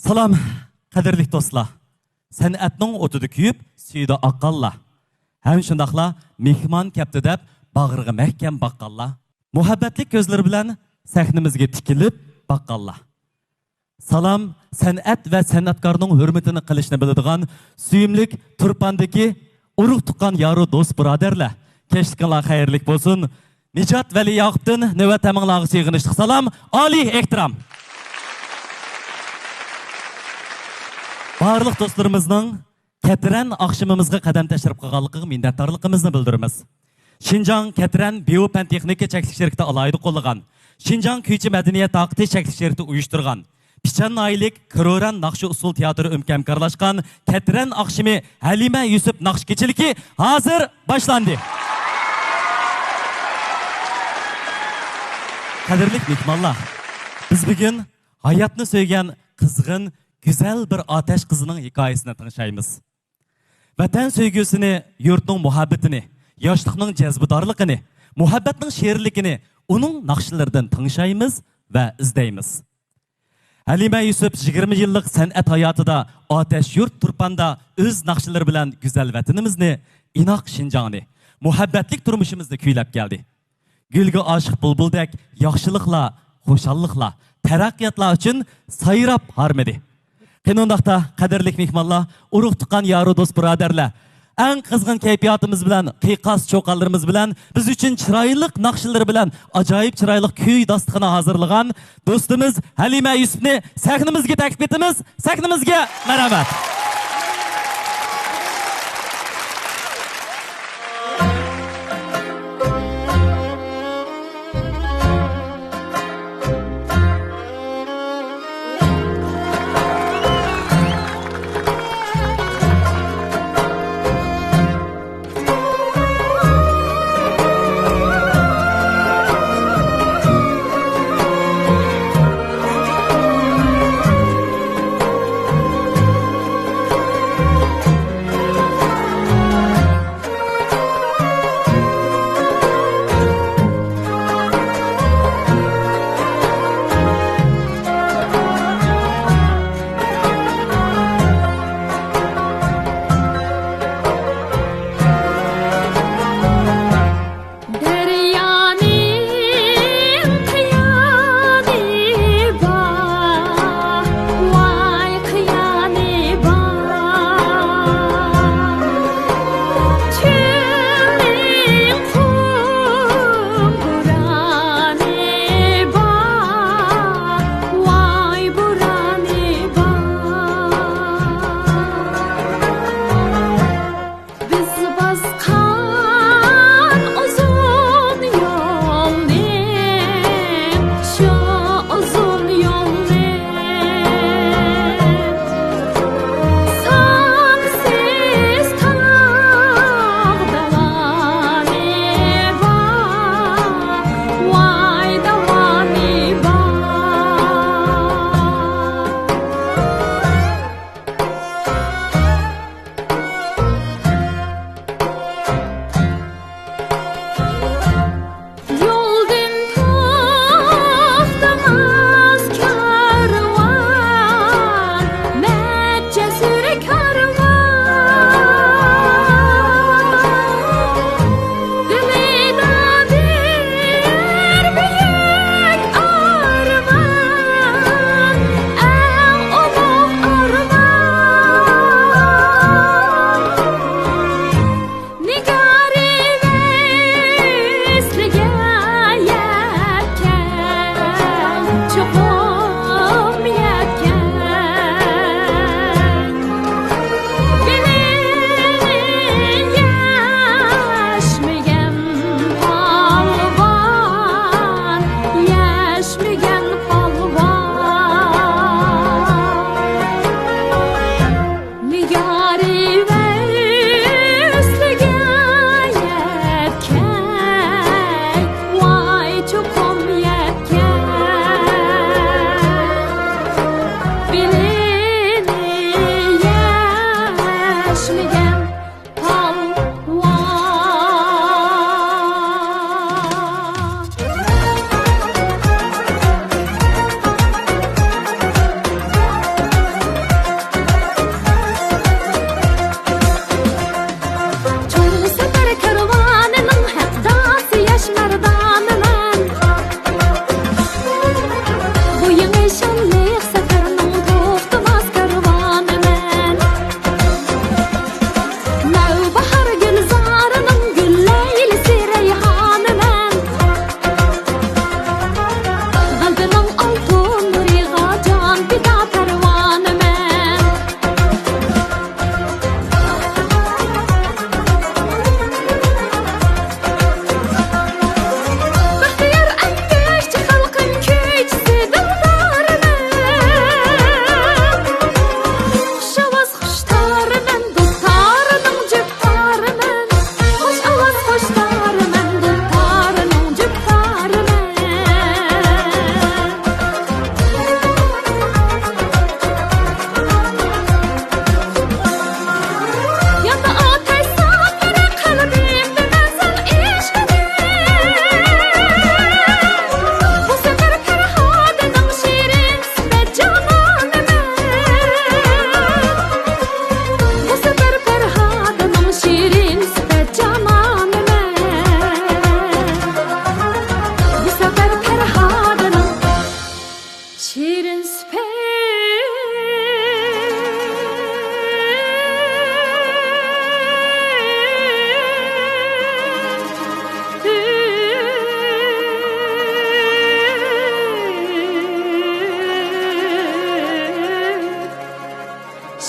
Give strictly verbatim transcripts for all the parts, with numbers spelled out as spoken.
سالام، قەدىرلىك دوستلار! سەنئەتنىڭ ئوتىدا كۆيۈپ، سۈيىدە ئاققانلار، ھەم شۇنداقلا مېھمان كەپتۇ دەپ باغرىغا مەھكەم باققانلار، مۇھەببەتلىك كۆزلىرى بىلەن سەھنىمىزگە تىكىلىپ باققانلار. سالام، سەنئەت ۋە سەنئەتكارنىڭ ھۆرمىتىنى قىلىشنى بىلىدىغان سۆيۈملۈك تۇرپاندىكى ئۇرۇق-تۇغقان، يارۇ، دوست-بۇرادەرلەر، كەچلىكىڭلار خەيرلىك بولسۇن. نىجات ۋەلى ياقۇپتىن نۆۋەت ھەممىڭلارغا سېغىنىشلىق سالام، ئالىي ئېھتىرام. بارلىق دوستلىرىمىزنىڭ كەترەن ئاخشىمىمىزغا قەدەم تەشرىپ قىلغانلىقىغا مىننەتدارلىقىمىزنى بىلدۈرىمىز. شىنجاڭ كەترەن بىيو پەن تېخنىكا چەكلىك شىركىتى ئالاھىدە قوللىغان، شىنجاڭ كۈيچى مەدەنىيەت تاقىتى چەكلىك شىركىتى ئۇيۇشتۇرغان، پىچان ناھىيەلىك كروران ناخشا ئۇسسۇل تىياتىرى ئۆمكەم كارلاشقان كەترەن ئاخشىمى ھەلىمە يۈسۈپ ناخشا كېچىلىكى ھازىر باشلاندى. قەدىرلىك مېھمانلار، بىز بۈگۈن ھاياتنى سۆيگەن قىزغىن، گۈزەل بىر ئاتەش قىزنىڭ ھېكايىسىنى تىڭشايمىز. ۋەتەن سۆيگۈسىنى، يۇرتنىڭ مۇھەببىتىنى، ياشلىقنىڭ جەزبىدارلىقىنى، مۇھەببەتنىڭ شېرىنلىكىنى ئۇنىڭ ناخشىلىرىدىن تىڭشايمىز ۋە ئىزدەيمىز. ھەلىمە يۈسۈپ يىگىرمە يىللىق سەنئەت ھاياتىدا ئاتەش يۇرت تۇرپاندا ئۆز ناخشىلىرى بىلەن گۈزەل ۋەتىنىمىزنى، ئىناق شىنجاڭنى، مۇھەببەتلىك تۇرمۇشىمىزنى كۈيلەپ كەلدى. گۈلگە ئاشىق بۇلبۇلدەك ياخشىلىقلار، خۇشاللىقلار، تەرەققىياتلار ئۈچۈن سايراپ ھارمىدى. قېنى ئۇنداقتا، قەدىرلىك مېھمانلار، ئۇرۇق-تۇغقان، يارۇ، دوست-بۇرادەرلەر، ئەڭ قىزغىن كەيپىياتىمىز بىلەن، قىيقاس چۇقانلىرىمىز بىلەن، بىز ئۈچۈن چىرايلىق ناخشىلىرى بىلەن ئاجايىپ چىرايلىق كۈي داستىخىنى ھازىرلىغان دوستىمىز ھەلىمە يۈسۈپنى سەھنىمىزگە تەكلىپ ئېتىمىز. سەھنىمىزگە مەرھەمەت.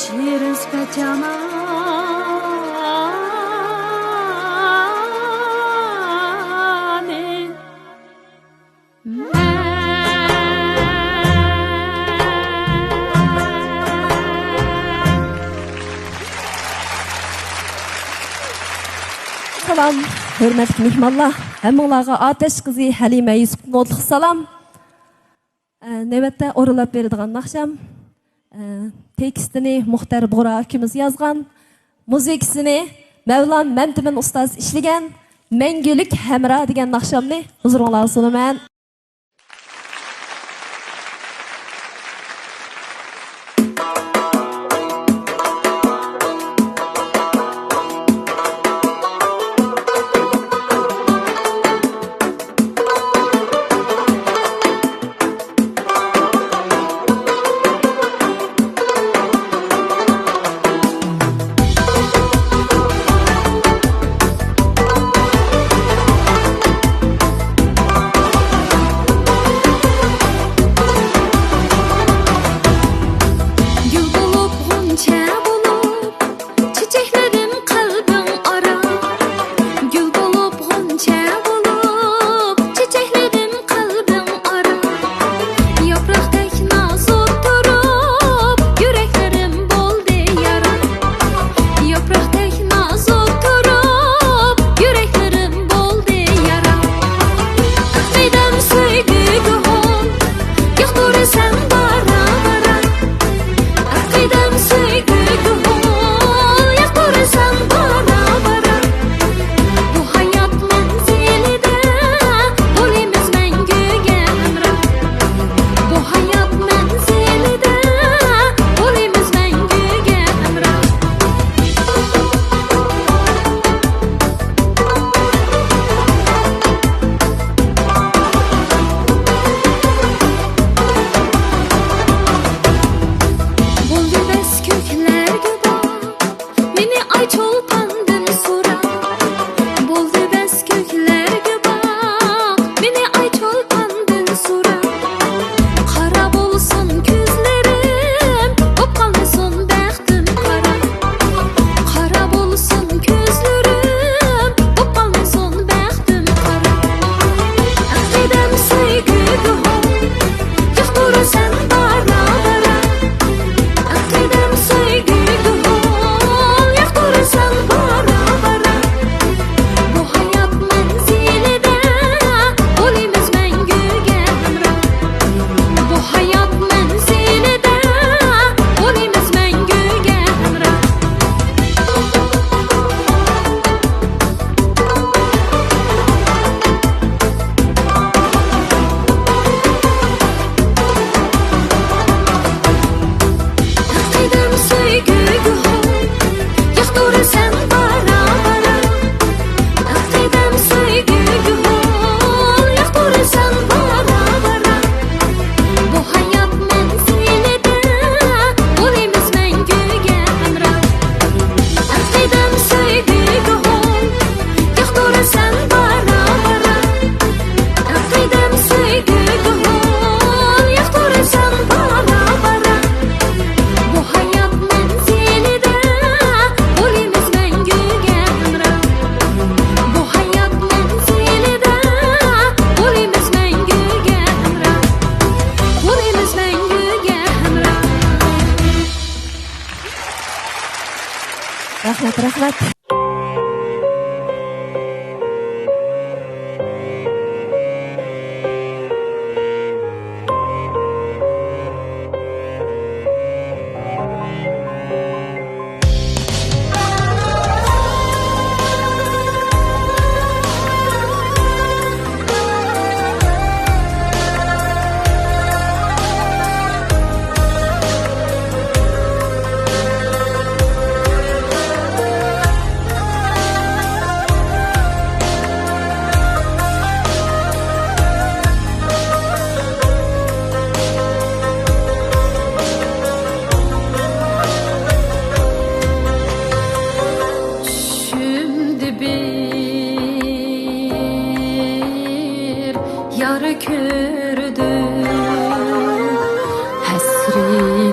شېرىن سۈپەت جانانى. سالام، ھۆرمەتلىك مېھمانلار، ھەممىڭلارغا ئاتەش قىزى ھەلىمە يۈسۈپتىن ئوتلۇق سالام. ئە، نۆۋەتتە ئورۇنلاپ بېرىدىغان ناخشام، ئە، تېكىستىنى مۇختەر بۇغرا ئاكىمىز يازغان، مۇزىكىسىنى مەۋلان مەمتىمىن ئۇستاز ئىشلىگەن مەڭگۈلۈك ھەمراھ دېگەن ناخشامنى ھۇزۇرۇڭلارغا سۇنىمەن. گۈل بولۇپ، غۇنچە بولۇپ، چېچەكلىرىم قەلبىڭ ئارا. گۈل بولۇپ، غۇنچە بولۇپ، چېچەكلىرىم قەلبىڭ ئارا. ياپراقتەك نازۇك تۇرۇپ، يۈرەكلىرىم بولدى يارا. ياپراقتەك نازۇك تۇرۇپ، يۈرەكلىرىم بولدى يارا. ئەقىدەم سۆيگۈگە ھول، ياقتۇرىسەن بارا-بارا. ئەقىدەم سۆيگۈگە ھول، ياقتۇرىسەن بارا-بارا. بۇ ھايات مەنزىلىدە بولىمىز مەڭگۈگە ھەمراھ. بۇ ھايات مەنزىلىدە بولىمىز مەڭگۈگە ھەمراھ. بولدى بەس كۆكلەرگە باغ، مېنى ئاي چولپاندىن سورا. بولدى بەس كۆكلەرگە باغ، مېنى ئاي چولپاندىن سورا. قارا بولسۇن كۆزلىرىم، بوپ قالمىسۇن بەختىم قارا. قارا بولسۇن كۆزلىرىم، بوپ قالمىسۇن بەختىم قارا. ئەقىدەم سۆيگۈگە ھول، ياقتۇرىسەن بارا-بارا. ئەقىدەم سۆيگۈگە ھول، ياقتۇرىسەن بارا-بارا. بۇ ھايات مەنزىلىدە بولىمىز مەڭگۈگە ھەمراھ. بۇ ھايات مەنزىلىدە بولىمىز مەڭگۈگە ھەمراھ. ئەقىدەم سۆيگۈگە ھول، ياقتۇرىسەن بارا-بارا. ئەقىدەم سۆيگۈگە ھول، ياقتۇرىسەن بارا-بارا. بۇ ھايات مەنزىلىدە بولىمىز مەڭگۈگە ھەمراھ. ئەقىدەم سۆيگۈگە ھول، ياقتۇرىسەن بارا-بارا. ئەقىدەم سۆيگۈگە ھول، ياقتۇرىسەن بارا-بارا. بۇ ھايات مەنزىلىدە بولىمىز مەڭگۈگە ھەمراھ. بۇ ھايات مەنزىلىدە بولىمىز مەڭگۈگە ھەمراھ. بولىمىز مەڭگۈگە ھەمراھ. رەھمەت، رەھمەت.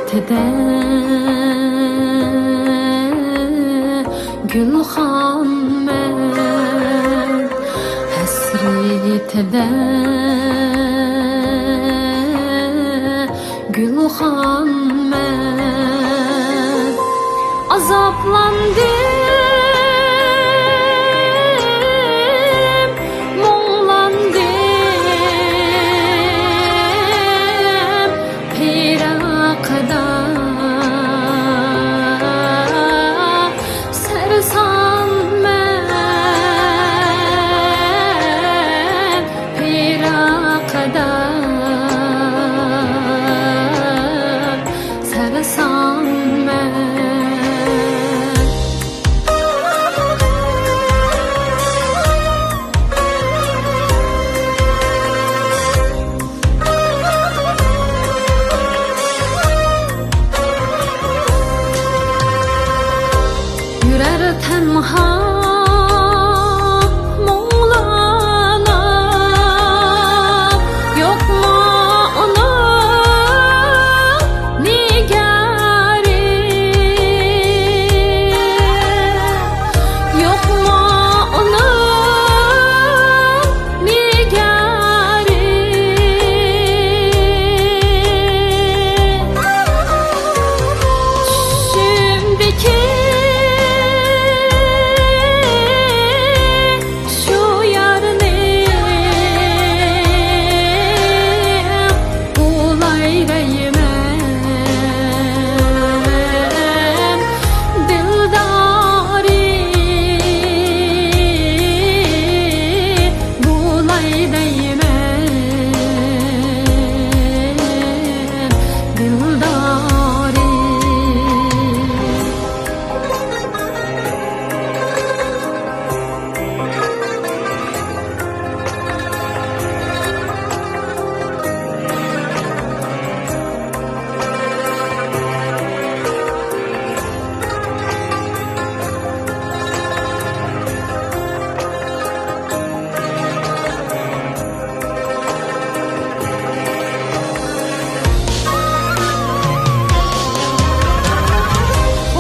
ھەسرىتىدە گۈلخان مەن، ھەسرىتىدە گۈلخان مەن. ئازابلاندىم، مۇڭلاندىم، پىراقىدا سەرسانمەن، پىراقىدا سەرسانمەن. يۈرەر تەنھا مۇڭلىنىپ، يوقمۇ ئۇنىڭ نىگارى، يوقمۇ ئۇنىڭ نىگارى. چۈشۈمدىكى شۇ يارنى بۇلاي دەيمەن، دىلدارى، بۇلاي دەيمەن، دىلدارى.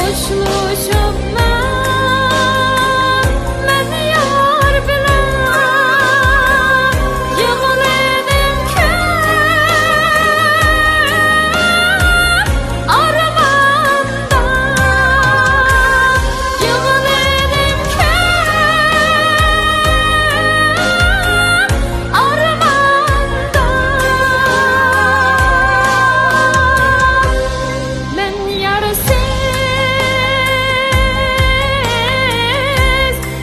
خوشلىشىپمەن مەن يار بىلەن، يىغلىدىم كۆپ ئارماندا، يىغلىدىم كۆپ ئارماندا. مەن يارسىز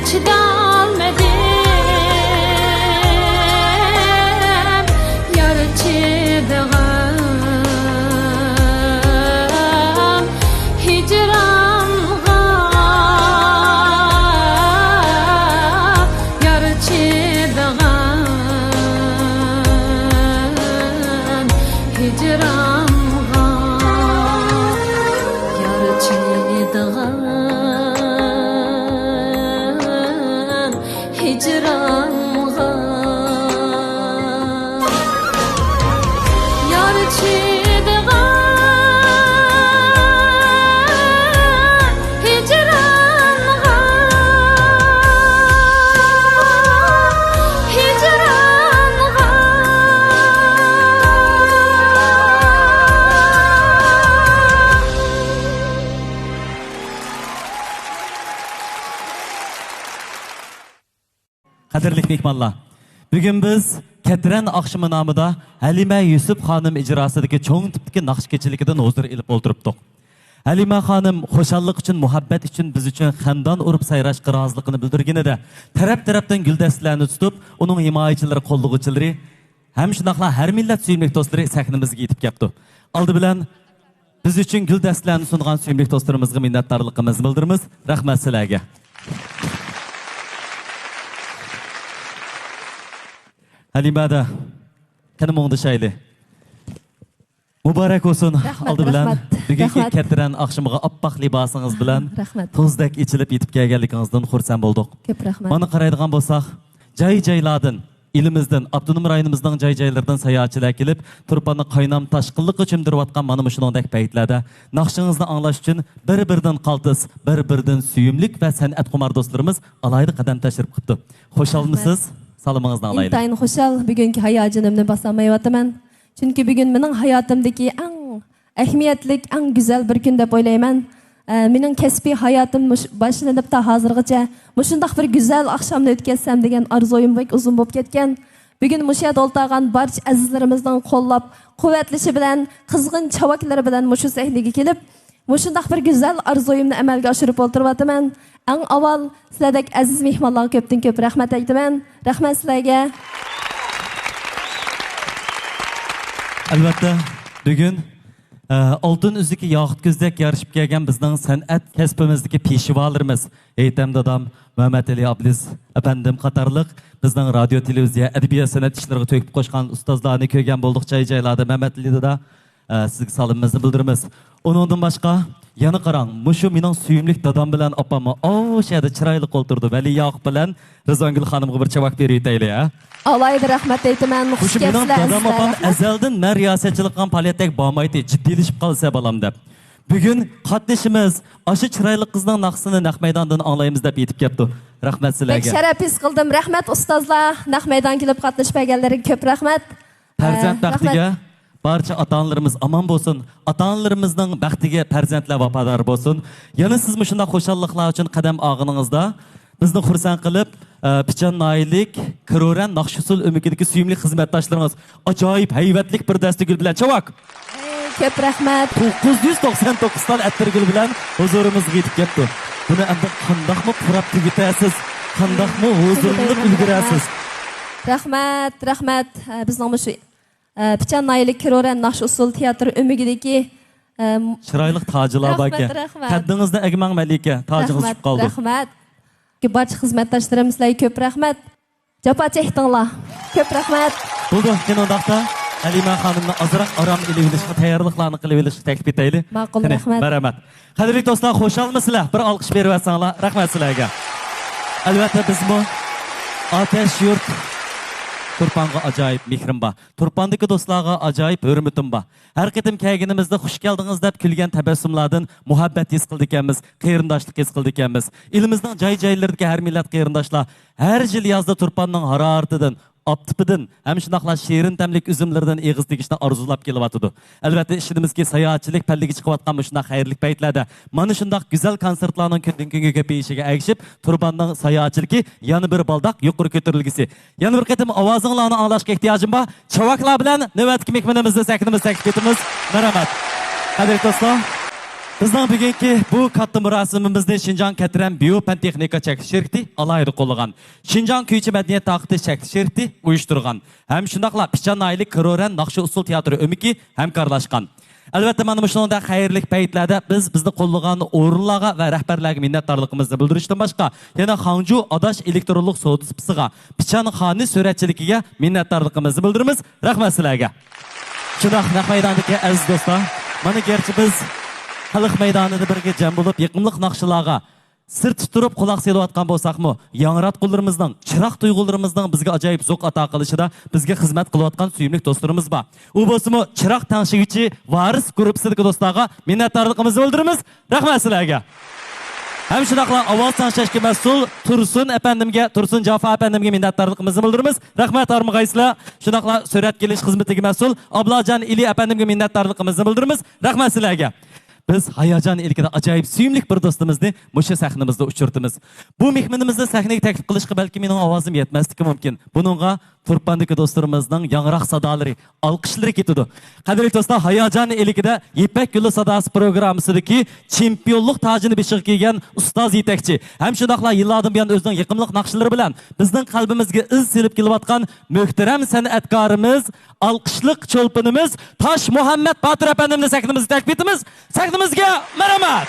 چىدالمىدىم، يار چىدىغان ھىجرانغا، يار چىدىغان ھىجرانغا، يار چىدىغان ھىجرانغا، يار چىدىغان ھىجرانغا، ھىجرانغا. قەدىرلىك مېھمانلار، بۈگۈن بىز كەترەن ئاخشىمى نامىدا ھەلىمە يۈسۈپ خانىم ئىجراسىدىكى چوڭ تىپتىكى ناخشا كېچىلىكىدىن ھۇزۇر ئېلىپ ئولتۇرۇپتۇق. ھەلىمە خانىم خۇشاللىق ئۈچۈن، مۇھەببەت ئۈچۈن، بىز ئۈچۈن خەندان ئۇرۇپ سايراشقا رازىلىقىنى بىلدۈرگىنىدە، تەرەپ-تەرەپتىن گۈلدەستىلەرنى تۇتۇپ، ئۇنىڭ ھىمايىچىلىرى، قوللىغۇچىلىرى ھەم شۇنداقلا ھەر مىللەت سۆيۈملۈك دوستلىرى سەھنىمىزگە يېتىپ كەپتۇ. ئالدى بىلەن بىز ئۈچۈن گۈلدەستىلەرنى سۇنغان سۆيۈملۈك دوستلىرىمىزغا مىننەتدارلىقىمىزنى بىلدۈرىمىز. رەھمەت سىلەرگە. ھەلىمەدە، قېنى مۇڭدىشايلى. مۇبارەك بولسۇن. رەھمەت، ئالدى بىلەن رەھمەت، بۈگۈنكى رەھمەت. كەترەن ئاخشىمىغا ئاپئاق لىباسىڭىز بىلەن رەھمەت. تۇزدەك ئېچىلىپ يېتىپ كەلگەنلىكىڭىزدىن خۇرسەن بولدۇق. كۆپ رەھمەت. مانا قارايدىغان بولساق، جاي-جايلاردىن ئېلىمىزدىن، ئاپتونوم رايونىمىزنىڭ جاي-جايلىرىدىن ساياھەتچىلەر كېلىپ، تۇرپاننى قاينام تاشقىنلىققا چۆمدۈرۈۋاتقان مانا مۇشۇنىڭدەك پەيتلەردە ناخشىڭىزنى ئاڭلاش ئۈچۈن بىر-بىرىدىن قالتىس، بىر-بىرىدىن سۆيۈملۈك ۋە سەنئەتخۇمار دوستلىرىمىز ئالاھىدە قەدەم تەشرىپ قىپتۇ. خۇشالمۇسىز؟ رەھمەت. سالىمىڭىزنى ئالايلى. ئىنتايىن خۇشال، بۈگۈنكى ھاياجىنىمنى باسالمايۋاتىمەن. چۈنكى بۈگۈن مېنىڭ ھاياتىمدىكى ئەڭ ئەھمىيەتلىك، ئەڭ گۈزەل بىر كۈن دەپ ئويلايمەن. ئە، مېنىڭ كەسپىي ھاياتىم مۇش-، باشلىنىپ تا ھازىرغىچە مۇشۇنداق بىر گۈزەل ئاخشامنى ئۆتكۈزسەم دېگەن ئارزۇيۇم بەك ئۇزۇن بولۇپ كەتكەن. بۈگۈن مۇشۇ يەردە ئولتۇرغان بارچە ئەزىزلىرىمىزنىڭ قوللاپ، قۇۋۋەتلىشى بىلەن، قىزغىن چاۋاكلىرى بىلەن مۇشۇ سەھنىگە كېلىپ، مۇشۇنداق بىر گۈزەل ئارزۇيۇمنى ئەمەلگە ئاشۇرۇپ ئولتۇرۇۋاتىمەن. ئەڭ ئاۋۋال سىلەردەك ئەزىز مېھمانلارغا كۆپتىن كۆپ رەھمەت ئېيتىمەن. رەھمەت سىلەرگە. ئەلۋەتتە، بۈگۈن، ئە، ئالتۇن ئۈزۈكى ياقۇت كۆزدەك يارىشىپ كەلگەن بىزنىڭ سەنئەت كەسپىمىزدىكى پېشۋالىرىمىز، ھېيتەم دادام، مۇھەممەد ئەلى ئابلىز ئەپەندىم قاتارلىق بىزنىڭ رادىيو، تېلېۋىزىيە، ئەدەبىيات، سەنئەت ئىشلىرىغا تۆھپە قوشقان ئۇستازلارنى كۆرگەن بولدۇق جاي-جايلاردا. مەمەت ئەلى دادا، ئە، سىزگە سالىمىمىزنى بىلدۈرىمىز. ئۇنىڭدىن باشقا، يەنە قاراڭ، مۇشۇ مېنىڭ سۆيۈملۈك دادام بىلەن ئاپاممۇ ئاۋۇ شەھەردە چىرايلىق ئولتۇرىدۇ. ۋەلى ياقۇپ بىلەن رىزۋانگۈل خانىمغا بىر چاۋاك بېرىۋېتەيلى، ھە؟ ئالاھىدە رەھمەت ئېيتىمەن. مۇشۇ مۇشۇ مېنىڭ كەپسىلەر دادام ئەزىزلەر، ئاپام رەھمەت. ئەزەلدىن مەن رىياسەتچىلىك قىلغان پائالىيەتتەك بارمايتتى، جىددىيلىشىپ قالسا بالام دەپ. بۈگۈن قاتنىشىمىز، ئاشۇ چىرايلىق قىزنىڭ ناخشىسىنى نەق مەيداندىن ئاڭلايمىز دەپ ئېيتىپ كەپتۇ. رەھمەت بەك سىلەرگە. شەرەپ ھېس قىلدىم. رەھمەت ئۇستازلار، نەق مەيدانغا كېلىپ قاتنىشىپ بەرگەنلىرىگە كۆپ رەھمەت. پەرزەنت ئە، بەختىگە رەھمەت. بارچە ئاتا-ئانىلىرىمىز ئامان بولسۇن. ئاتا-ئانىلىرىمىزنىڭ بەختىگە پەرزەنتلەر ۋاپادار بولسۇن. يەنە سىز مۇشۇنداق خۇشاللىقلار ئۈچۈن قەدەم ئالغىنىڭىزدا، بىزنى خۇرسەن قىلىپ، ئە، پىچان ناھىيەلىك كىرورەن ناخشا-ئۇسسۇل ئۆمىكىدىكى سۆيۈملۈك خىزمەتداشلىرىڭىز ئاجايىپ ھەيۋەتلىك بىر دەستە گۈل بىلەن چاۋاك. ئەي، كۆپ رەھمەت. توققۇز يۈز توقسان توققۇز تال ئەتىر گۈل بىلەن ھۇزۇرىمىزغا يېتىپ كەپتۇ. بۇنى ئەمدى قانداقمۇ پۇراپ تۈگىتەسىز، قانداقمۇ ھۇزۇرلىنىپ ئۈلگۈرەسىز؟ رەھمەت، رەھمەت. ئە، بىزنىڭ مۇشۇ، ئە، پىچان ناھىيەلىك كىرورەن ناخشا-ئۇسسۇل تىياتىر ئۆمىكىدىكى، ئەم، چىرايلىق تاجىلار باركەن. رەھمەت، رەھمەت. قەددىڭىزنى ئەگمەڭ مەلىكە، تاجىڭىز رەھمەت، چۈشۈپ قالىدۇ. رەھمەت. بارچە خىزمەتداشلىرىم، سىلەرگە كۆپ رەھمەت. جاپا چەكتىڭلار. كۆپ رەھمەت. بولدى، قېنى ئۇنداقتا ئەلىمە خانىمنى ئازراق ئارام ئېلىۋېلىشقا تەييارلىقلارنى قىلىۋېلىشقا تەكلىپ ئېتەيلى. ماقۇل، قېنى، رەھمەت. مەرھەمەت. قەدىرلىك دوستلار، خۇشالمۇسىلەر؟ بىر ئالقىش بېرىۋەتسەڭلار، رەھمەت سىلەرگە. ئەلۋەتتە، بىزمۇ ئاتەش يۇرت تۇرپانغا ئاجايىپ مېھرىم بار. تۇرپاندىكى دوستلارغا ئاجايىپ ھۆرمىتىم بار. ھەر قېتىم كەلگىنىمىزدە «خۇش كەلدىڭىز» دەپ كۈلگەن تەبەسسۇملاردىن مۇھەببەت ھېس قىلىدىكەنمىز، قېرىنداشلىق ھېس قىلىدىكەنمىز. ئېلىمىزنىڭ جاي-جايلىرىدىكى ھەر مىللەت قېرىنداشلار ھەر يىل يازدا تۇرپاننىڭ ھارارىتىدىن، ئاپتىپىدىن ھەم شۇنداقلا شېرىن تەملىك ئۈزۈملىرىدىن ئېغىز تېگىشنى ئارزۇلاپ كېلىۋاتىدۇ. ئەلۋەتتە، ئىشىنىمىزكى، ساياھەتچىلىك پەللىگە چىقىۋاتقان مۇشۇنداق خەيرلىك پەيتلەردە مانا شۇنداق گۈزەل كونسېرتلارنىڭ كۈندىن-كۈنگە كۆپىيىشىگە ئەگىشىپ، تۇرپاننىڭ ساياھەتچىلىكى يەنە بىر بالداق يۇقىرى كۆتۈرۈلگۈسى. يەنە بىر قېتىم ئاۋازىڭلارنى ئاڭلاشقا ئېھتىياجىم بار. چاۋاكلار بىلەن نۆۋەتتىكى مېھمىنىمىزنى سەھنىمىزگە تەكلىپ ئېتىمىز. مەرھەمەت. قەدىرلىك دوستلار، بىزنىڭ بۈگۈنكى بۇ كاتتا مۇراسىمىمىزنى شىنجاڭ كەترەن بىيو پەن تېخنىكا چەكلىك شىركىتى ئالاھىدە قوللىغان. شىنجاڭ كۈيچى مەدەنىيەت تارقىتىش چەكلىك شىركىتى ئۇيۇشتۇرغان. ھەم شۇنداقلا پىچان ناھىيەلىك كىرورەن ناخشا ئۇسسۇل تىياتىرى ئۆمىكى ھەمكارلاشقان. ئەلۋەتتە، مانا مۇشۇنىڭدەك خەيرلىك پەيتلەردە بىز بىزنى قوللىغان ئورۇنلارغا ۋە رەھبەرلەرگە مىننەتدارلىقىمىزنى بىلدۈرۈشتىن باشقا، يەنە خاڭجۇ ئاداش ئېلېكترونلۇق سودا سۇپىسىغا، پىچان خانى سۈرەتچىلىكىگە مىننەتدارلىقىمىزنى بىلدۈرىمىز. رەھمەت سىلەرگە. شۇنداق، نەق مەيداندىكى ئەزىز دوستلار، مانا گەرچە بىز خەلق مەيدانىدا بىرگە جەم بولۇپ، يېقىملىق ناخشىلارغا سىرتتا تۇرۇپ قۇلاق سېلىۋاتقان بولساقمۇ، ياڭراتقۇلىرىمىزنىڭ، چىراغ تۇيغۇلىرىمىزنىڭ بىزگە ئاجايىپ زوق ئاتا قىلىشىدا بىزگە خىزمەت قىلىۋاتقان سۆيۈملۈك دوستلىرىمىز بار. ئۇ بولسىمۇ چىراغ تەڭشىگۈچى ۋارىس گۇرۇپپىسىدىكى دوستلارغا مىننەتدارلىقىمىزنى بىلدۈرىمىز. رەھمەت سىلەرگە. ھەم شۇنداقلا ئاۋاز تەڭشەشكە مەسئۇل تۇرسۇن ئەپەندىمگە، تۇرسۇن جافا ئەپەندىمگە مىننەتدارلىقىمىزنى بىلدۈرىمىز. رەھمەت ھارمىغايسىلەر. شۇنداقلا سۈرەتكە ئېلىش خىزمىتىگە مەسئۇل ئابلاجان ئېلى ئەپەندىمگە مىننەتدارلىقىمىزنى بىلدۈرىمىز. رەھمەت سىلەرگە. بىز ھاياجان ئىلكىدە ئاجايىپ سۆيۈملۈك بىر دوستىمىزنى مۇشۇ سەھنىمىزدە ئۇچرىتىمىز. بۇ مېھمىنىمىزنى سەھنىگە تەكلىپ قىلىشقا بەلكى مېنىڭ ئاۋازىم يەتمەسلىكى مۇمكىن. بۇنىڭغا تۇرپاندىكى دوستلىرىمىزنىڭ ياڭراق سادالىرى، ئالقىشلىرى كېتىدۇ. قەدىرلىك دوستلار، ھاياجان ئىلكىدە يىپەك يولى ساداسى پروگراممىسىدىكى چېمپىيونلۇق تاجىنى بېشىغا كىيگەن ئۇستاز يېتەكچى ھەم شۇنداقلا يىللاردىن بۇيان ئۆزىنىڭ يېقىملىق ناخشىلىرى بىلەن بىزنىڭ قەلبىمىزگە ئىز سېلىپ كېلىۋاتقان مۆھتەرەم سەنئەتكارىمىز، ئالقىشلىق چولپىنىمىز تاش مۇھەممەت باتۇر ئەپەندىمنى سەھنىمىزگە تەكلىپ ئېتىمىز. سەھنىمىزگە مەرھەمەت!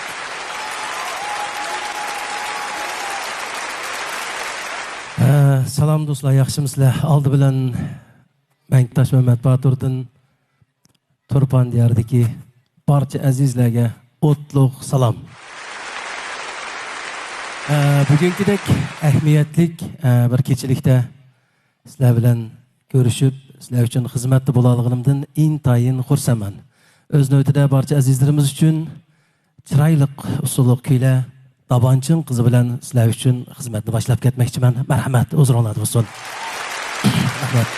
ئە، سالام دوستلار، ياخشىمۇسىلەر؟ ئالدى بىلەن مەڭگۈ تاش مەمەت باتۇردىن تۇرپان دىيارىدىكى بارچە ئەزىزلەرگە ئوتلۇق سالام. ئە، بۈگۈنكىدەك ئەھمىيەتلىك، ئە، بىر كېچىلىكتە سىلەر بىلەن كۆرۈشۈپ، سىلەر ئۈچۈن خىزمەتتە بولالىغىنىمدىن ئىنتايىن خۇرسەنمەن. ئۆز نۆۋىتىدە بارچە ئەزىزلىرىمىز ئۈچۈن چىرايلىق ئۇسسۇللۇق كۈيلەر، داۋانچىڭ قىزى بىلەن سىلەر ئۈچۈن خىزمەتنى باشلاپ كەتمەكچىمەن. مەرھەمەت، ھۇزۇرۇڭلاردا بولسۇن. رەھمەت.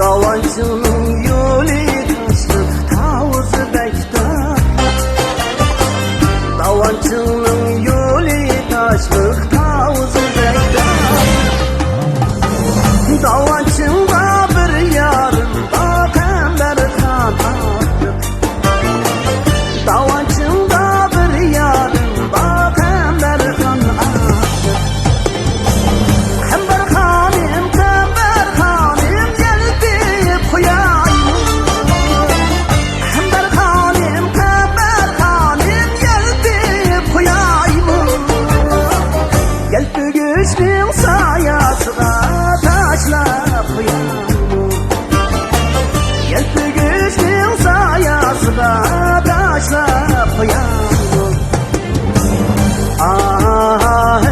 داۋانچىڭنىڭ يولى تاشلىق، تاۋۇزى بەك تار. داۋانچىڭنىڭ يولى تاشلىق، تاۋۇزى بەك تار. داۋانچىڭدا بىر يارىم بار، قەمبەرخان ئارتۇق. داۋانچىڭدا بىر يارىم بار، قەمبەرخان ئارتۇق. قەمبەرخانىم، قەمبەرخانىم، يەلپۈيۈپ قويايمۇ؟ قەمبەرخانىم، قەمبەرخانىم، يەلپۈيۈپ قويايمۇ؟ يەلپۈگۈچنىڭ ساياسىغا تاشلاپ قويايمۇ؟ يەلپۈگۈچنىڭ ساياسىغا تاشلاپ قويايمۇ؟ ئاھ، ئاھ.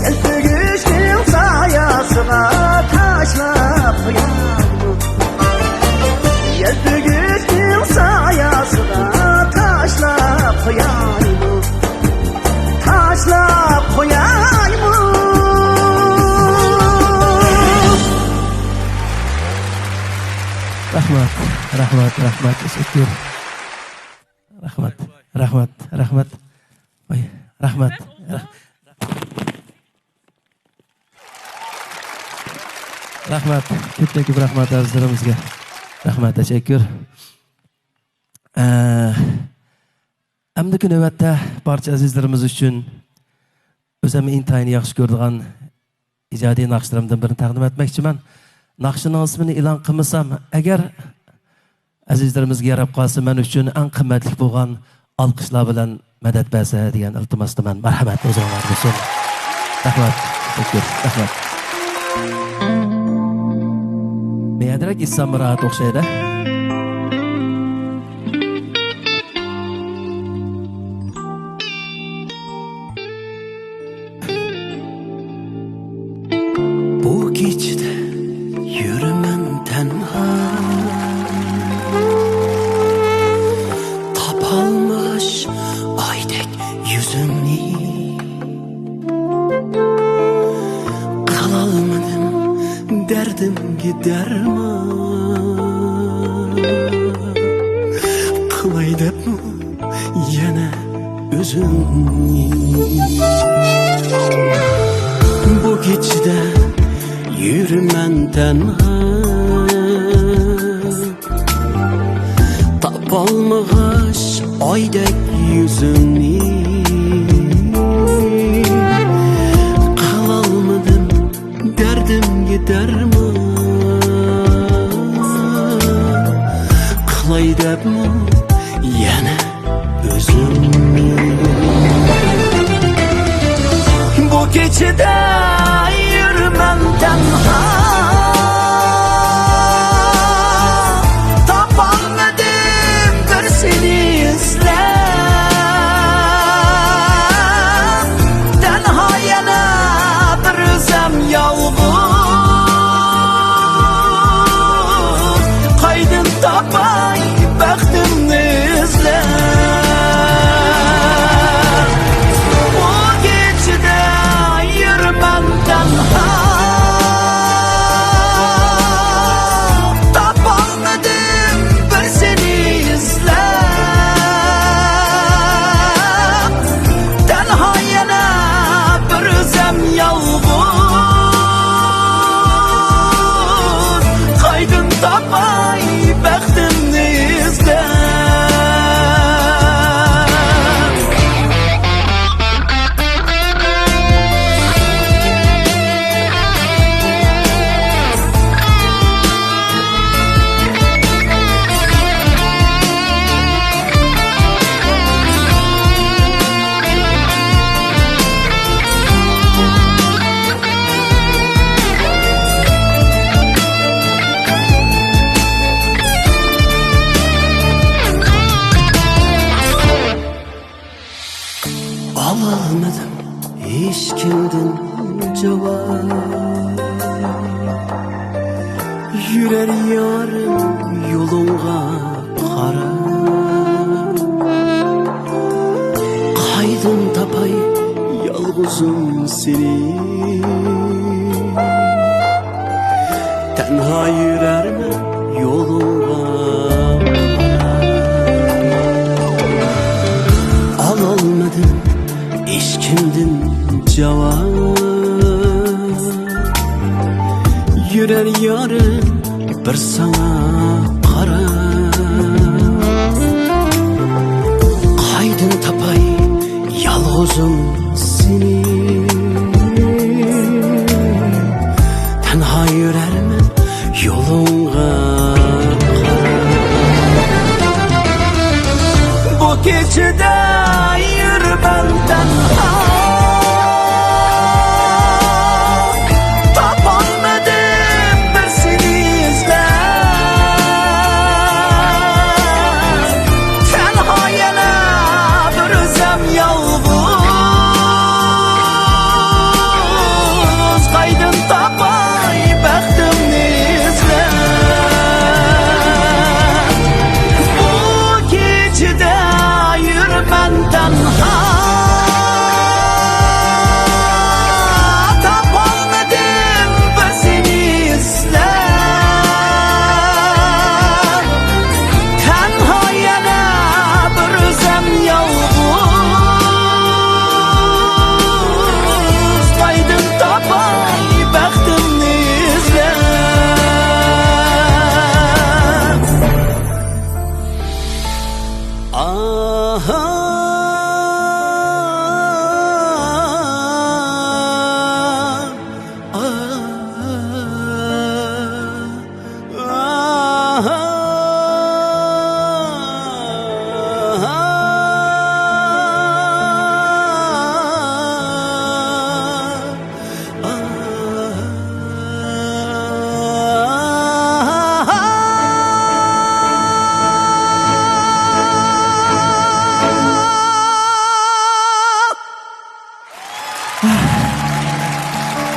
يەلپۈگۈچنىڭ ساياسىغا تاشلاپ قويايمۇ؟ يەلپۈگۈچنىڭ ساياسىغا تاشلاپ قويايمۇ؟ تاشلاپ قويايمۇ؟ رەھمەت، رەھمەت، رەھمەت، تەشەككۈر. رەھمەت، رەھمەت، رەھمەت. ۋاي، رەھمەت. رەھمەت. كۆپتىن كۆپ رەھمەت ئەزىزلىرىمىزگە. رەھمەت، تەشەككۈر. ئە، ئەمدىكى نۆۋەتتە بارچە ئەزىزلىرىمىز ئۈچۈن ئۆزۈم ئىنتايىن ياخشى كۆرىدىغان ئىجادىي ناخشىلىرىمدىن بىرىنى تەقدىم ئەتمەكچىمەن. ناخشىنىڭ ئىسمىنى ئېلان قىلمىسام ئەگەر، ئەزىزلىرىمىزگە ياراپ قالسا، مەن ئۈچۈن ئەڭ قىممەتلىك بولغان ئالقىشلار بىلەن مەدەت بەرسە دېگەن ئىلتىماستىمەن. مەرھەمەت، ھۇزۇرۇڭلاردا بولسۇن. رەھمەت، تەشەككۈر، رەھمەت. مەيەدىرەك ئېيتسام راھەت ئوخشايدۇ. بۇ كېچىدە يۈرىمەن تەنھا، تاپالمىغاچ ئايدەك يۈزۈمنى. قىلالمىدىم دەردىمگە دەرمان قىلاي دەپمۇ يەنە ئۆزۈمنى. بۇ كېچىدە يۈرىمەن تەنھا، تاپالمىغاچ ئايدەك يۈزۈڭنى. قىلالمىدىم دەردىمگە دەرمان، قىلاي دەپمۇ يەنە ئۆزۈمنى. بۇ كېچىدە يۈرىمەن تەنھا، تاپالمىدىم بىر سېنى ئىزلەپ. تەنھا يەنە بىر ئۆزۈم يالغۇز، قايدىن تاپاي بەختىمنى ئىزلەپ. بۇ كېچىدە يۈرىمەن تەنھا، تاپالمىدىم بىر سېنى ئىزلەپ. تەنھا يەنە بىر ئۆزۈم يالغۇز، قايدىن تاپاي بەختىمنى ئىزدەپ. ئالالمىدىم ھېچكىمدىن جاۋاب، يۈرەر يارىم يولۇڭغا قاراپ. قايدىن تاپاي يالغۇزۇم سېنى، تەنھا يۈرەرمەن يولۇڭغا. ئالالمىدىم ھېچكىمدىن جاۋاب، يۈرەر يارىم بىر ساڭا قاراپ. قايدىن تاپاي يالغۇزۇم سېنى، تەنھا يۈرەرمەن يولۇڭغا قاراپ. بۇ كېچىدە يۈرىمەن تەنھا، تاپالمىدىم بىر سېنى ئىزلەپ. تەنھا يەنە بىر ئۆزۈم يالغۇز، قايدىن تاپاي بەختىمنى ئىزلەپ. بۇ كېچىدە يۈرىمەن تەنھا، تاپالمىدىم بىر سېنى ئىزلەپ. تەنھا يەنە بىر ئۆزۈم يالغۇز، قايدىن تاپاي بەختىمنى ئىزلەپ. ئاھا.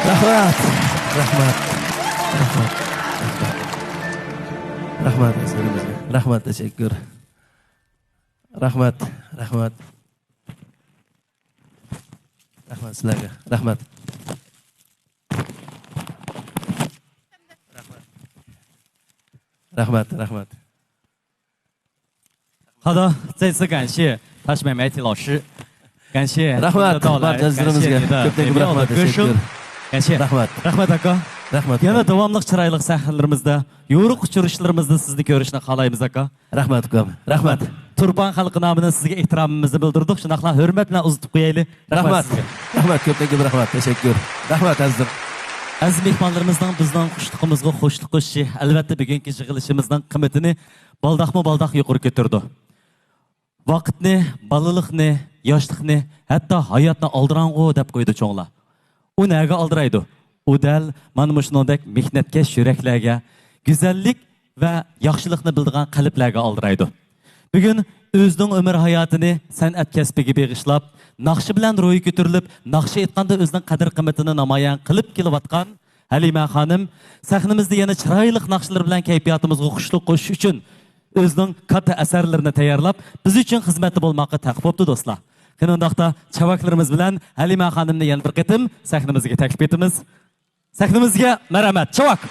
رەھمەت. رەھمەت. رەھمەت. رەھمەت. رەھمەت، تەشەككۈر. رەھمەت. رەھمەت. رەھمەت سىلەرگە. رەھمەت. رەھمەت، رەھمەت. 好的，再次感谢他是美媒体老师，感谢 رەھمەت، بارچە ئەزىزلىرىمىزگە كۆپتىن كۆپ رەھمەت، تەشەككۈر. 感谢. رەھمەت. رەھمەت ئاكا. رەھمەت. يەنە داۋاملىق چىرايلىق سەھنىلىرىمىزدە، يورۇق ئۇچرىشىشلىرىمىزدا سىزنى كۆرۈشنى خالايمىز ئاكا. رەھمەت ئۇكام. رەھمەت. تۇرپان خەلقى نامىدىن سىزگە ئېھتىرامىمىزنى بىلدۈردۇق، شۇنداقلا ھۆرمەت بىلەن ئۇزىتىپ قويايلى. رەھمەت رەھمەت سىزگە. رەھمەت، كۆپتىن كۆپ رەھمەت، تەشەككۈر. رەھمەت ئەزىزلىرىم. ئەزىز مېھمانلىرىمىزنىڭ بىزنىڭ خۇشلۇقىمىزغا خۇشلۇق قوشۇشى، ئەلۋەتتە، بۈگۈنكى يىغىلىشىمىزنىڭ قىممىتىنى بالداقمۇ بالداق يۇقىرى كۆتۈرىدۇ. ۋاقىتنى، بالىلىقنى، ياشلىقنى، ھەتتا ھاياتنى ئالدىراڭغۇ دەپ قويىدۇ چوڭلار. ئۇ نەگە ئالدىرايدۇ؟ ئۇ دەل مانا مۇشۇنىڭدەك مېھنەتكەش يۈرەكلەرگە، گۈزەللىك ۋە ياخشىلىقنى بىلىدىغان قەلبلەرگە ئالدىرايدۇ. بۈگۈن ئۆزىنىڭ ئۆمۈر ھاياتىنى سەنئەت كەسپىگە بېغىشلاپ، ناخشا بىلەن روھى كۆتۈرۈلۈپ، ناخشا ئېيتقاندا ئۆزىنىڭ قەدىر-قىممىتىنى نامايان قىلىپ كېلىۋاتقان ھەلىمە خانىم سەھنىمىزدە يەنە چىرايلىق ناخشىلىرى بىلەن كەيپىياتىمىزغا خۇشلۇق قوشۇش ئۈچۈن ئۆزىنىڭ كاتتا ئەسەرلىرىنى تەييارلاپ، بىز ئۈچۈن خىزمەتتە بولماققا تەق بوپتۇ، دوستلار. قېنى ئۇنداقتا، چاۋاكلىرىمىز بىلەن ھەلىمە خانىمنى يەنە بىر قېتىم سەھنىمىزگە تەكلىپ ئېتىمىز. سەھنىمىزگە مەرھەمەت، چاۋاك!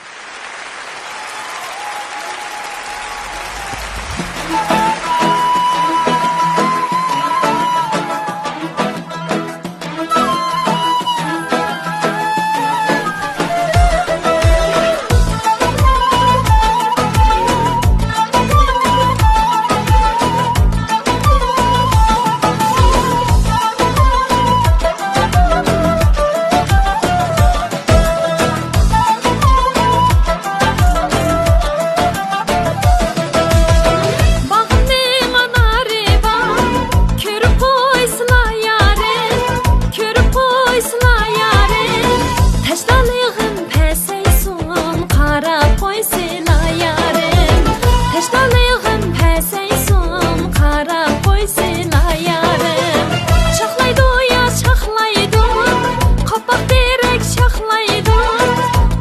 باغنىڭ ئانارى بار، كۆرۈپ قويسىلا يارىم، كۆرۈپ قويسىلا يارىم. تەشنالىقىم پەسەيسۇن، قاراپ قويسىلا يارىم. تەشنالىقىم پەسەيسۇن، قاراپ قويسىلا يارىم. شاخلايدۇ ياز، شاخلايدۇ، قاپاق تېرەك شاخلايدۇ،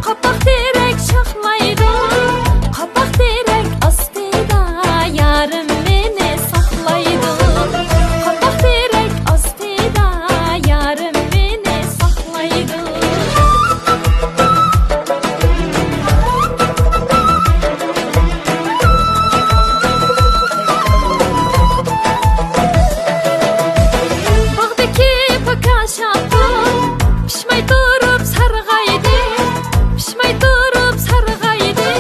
قاپاق تېرەك شاخلايدۇ، قاپاق تېرەك ئاستىدا يارىم مېنى ساقلايدۇ. قاپاق تېرەك ئاستىدا يارىم مېنى ساقلايدۇ. باغدىكى پاكا شاپتۇل پىشماي تۇرۇپ سارغايدى، پىشماي تۇرۇپ سارغايدى.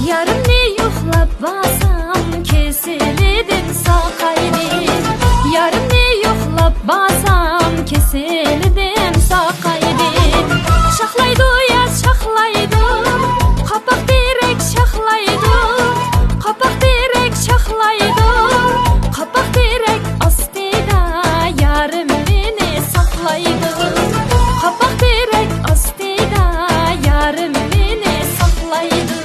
يارىمنى يوقلاپ بارسام، كېسىلىدىن ساقايدى. يارىمنى يوقلاپ بارسام، كېسىلىدىن ساقايدى. شاخلايدۇ ياز، شاخلايدۇ، قاپاق تېرەك شاخلايدۇ، قاپاق تېرەك شاخلايدۇ، قاپاق تېرەك ئاستىدا يارىم مېنى ساقلايدۇ. قاپاق تېرەك ئاستىدا يارىم مېنى ساقلايدۇ.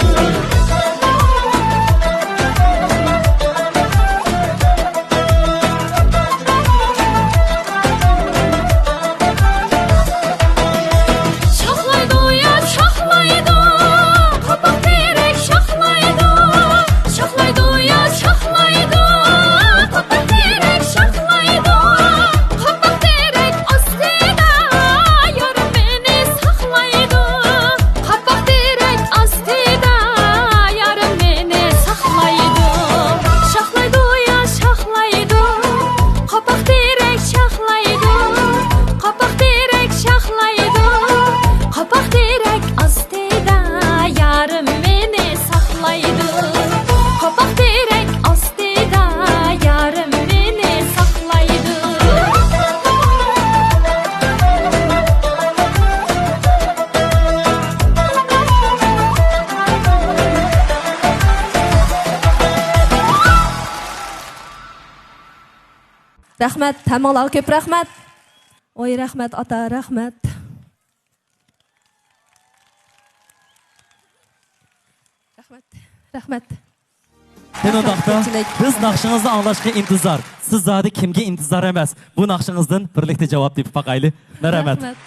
شاخلايدۇ ياز، شاخلايدۇ، قاپاق تېرەك شاخلايدۇ. شاخلايدۇ ياز، شاخلايدۇ، قاپاق تېرەك شاخلايدۇ. قاپاق تېرەك ئاستىدا يارىم مېنى ساقلايدۇ. قاپاق تېرەك ئاستىدا يارىم مېنى ساقلايدۇ. شاخلايدۇ ياز، شاخلايدۇ، قاپاق تېرەك شاخلايدۇ. قاپاق تېرەك شاخلايدۇ، قاپاق تېرەك ئاستىدا يارىم مېنى ساقلايدۇ. قاپاق تېرەك ئاستىدا يارىم مېنى ساقلايدۇ. رەھمەت، ھەممىڭلارغا كۆپ رەھمەت. ئوي، رەھمەت، ئاتا، رەھمەت. رەھمەت، رەھمەت. قېنى ئۇنداقتا، كۆپچىلىك. بىز ناخشىڭىزنى ئاڭلاشقا ئىنتىزار. سىز زادى كىمگە ئىنتىزار ئەمەس؟ بۇ ناخشىڭىزدىن بىرلىكتە جاۋاب تېپىپ باقايلى. مەرھەمەت. رەھمەت.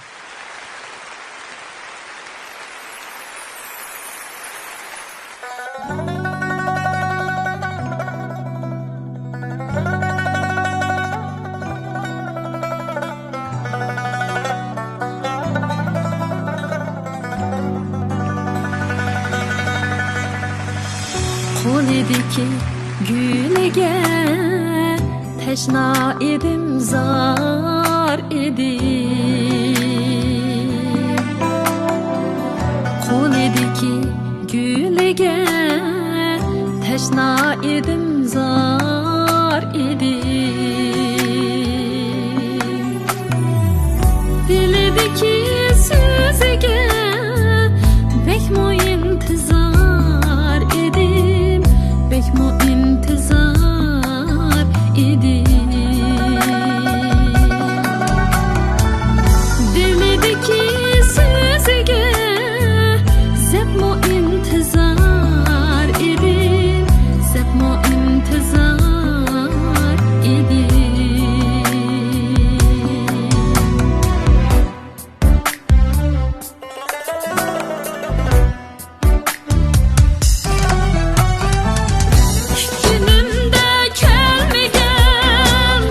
قولىدىكى گۈلىگە تەشنا ئىدىم، زار ئىدىم. قولىدىكى گۈلىگە تەشنا ئىدىم، زار ئىدىم. دىلىدىكى سۆزىگە بەكمۇ ئىنتىزار ئىدىم، بەكمۇ ئىنتىزار ئىدىم. دىلىدىكى سۆزىگە زەپمۇ ئىنتىزار ئىدىم، زەپمۇ ئىنتىزار ئىدىم. كۈتكىنىمدە كەلمىگەن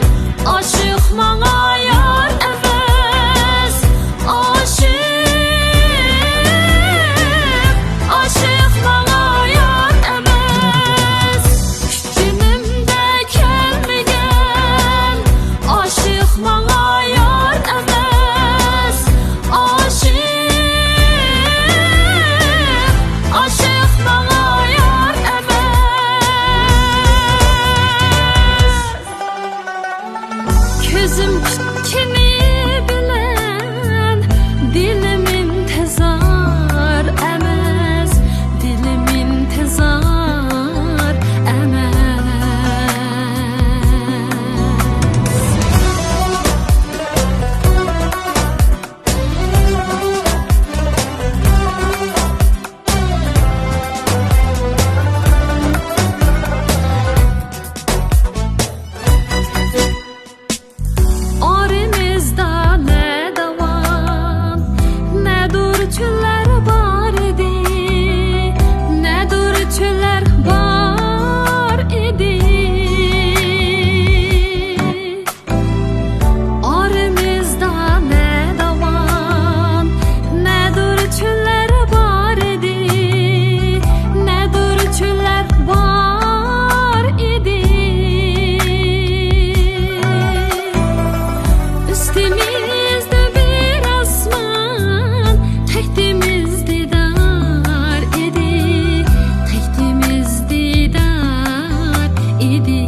ئاشىق ماڭا يار ئەمەس، ئاشىق، ئاشىق ماڭا يار ئەمەس. كۈتكىنىمدە كەلمىگەن ئاشىق ماڭا يار ئەمەس، ئاشىق، ئاشىق ماڭا يار ئەمەس. كۆزۈم كۈتكىنى بىلەن دىلىم ئىنتىزار ئەمەس، دىلىم ئىنتىزار ئەمەس. ئارىمىزدا نە داۋان، نەدۇر چۆللەر بار ئىدى، نەدۇر چۆللەر بار ئىدى. ئارىمىزدا نە داۋان، نەدۇر چۆللەر بار ئىدى، نەدۇر چۆللەر بار ئىدى. ئۈستىمىزدە بىر ئاسمان، تەختىمىز دىدار ئىدى، تەختىمىز دىدار ئىدى.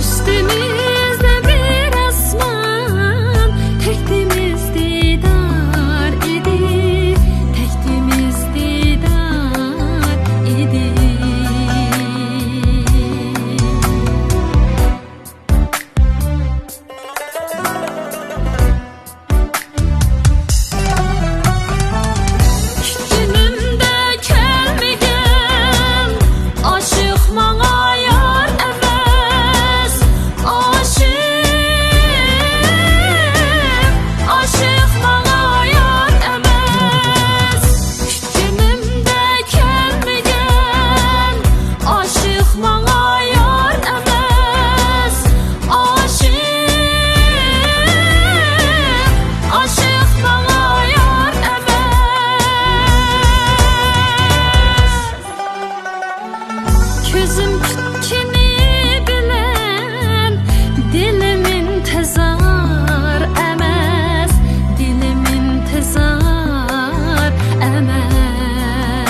ئۈستىمىزدە بىر ئاسمان، تەختىمىز دىدار ئىدى، تەختىمىز دىدار ئىدى. كۈتكىنىمدە كەلمىگەن ئاشىق ماڭا يار ئەمەس، ئاشىق، ئاشىق ماڭا يار ئەمەس. كۈتكىنىمدە كەلمىگەن ئاشىق ماڭا يار ئەمەس، ئاشىق، ئاشىق ماڭا يار ئەمەس. كۆزۈم كۈتكىنى بىلەن دىلىم ئىنتىزار ئەمەس، دىلىم ئىنتىزار ئەمەس،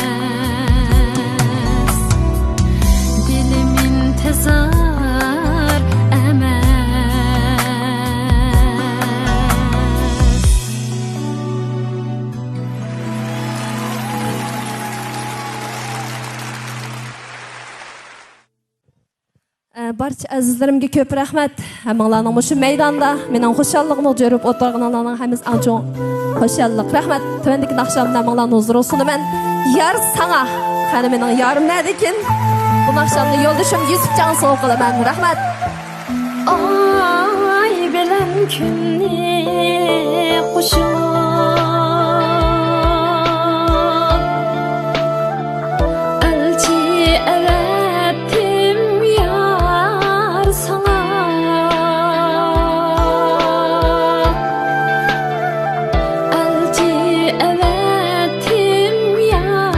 دىلىم ئىنتىزار ئەمەس. ئە، بارچە ئەزىزلىرىمگە كۆپ رەھمەت. ھەممىڭلارنىڭ مۇشۇ مەيداندا مېنىڭ خۇشاللىقىمغا جۆرۈپ ئولتۇرغىنىڭلارنىڭ ھەممىسى ئەڭ چوڭ خۇشاللىق. رەھمەت. تۆۋەندىكى ناخشامنى ھەممىڭلارنىڭ ھۇزۇرىغا سۇنىمەن. يار ساڭا. قېنى مېنىڭ يارىم نەدىكىن؟ بۇ ناخشامنى يولدىشىم يۈسۈپجانغا سوۋغا قىلىمەن. رەھمەت. ئاي بىلەن كۈننى قوشۇپ، ئەلچى ئەۋەتتىم يار ساڭا. ئەلچى ئەۋەتتىم يار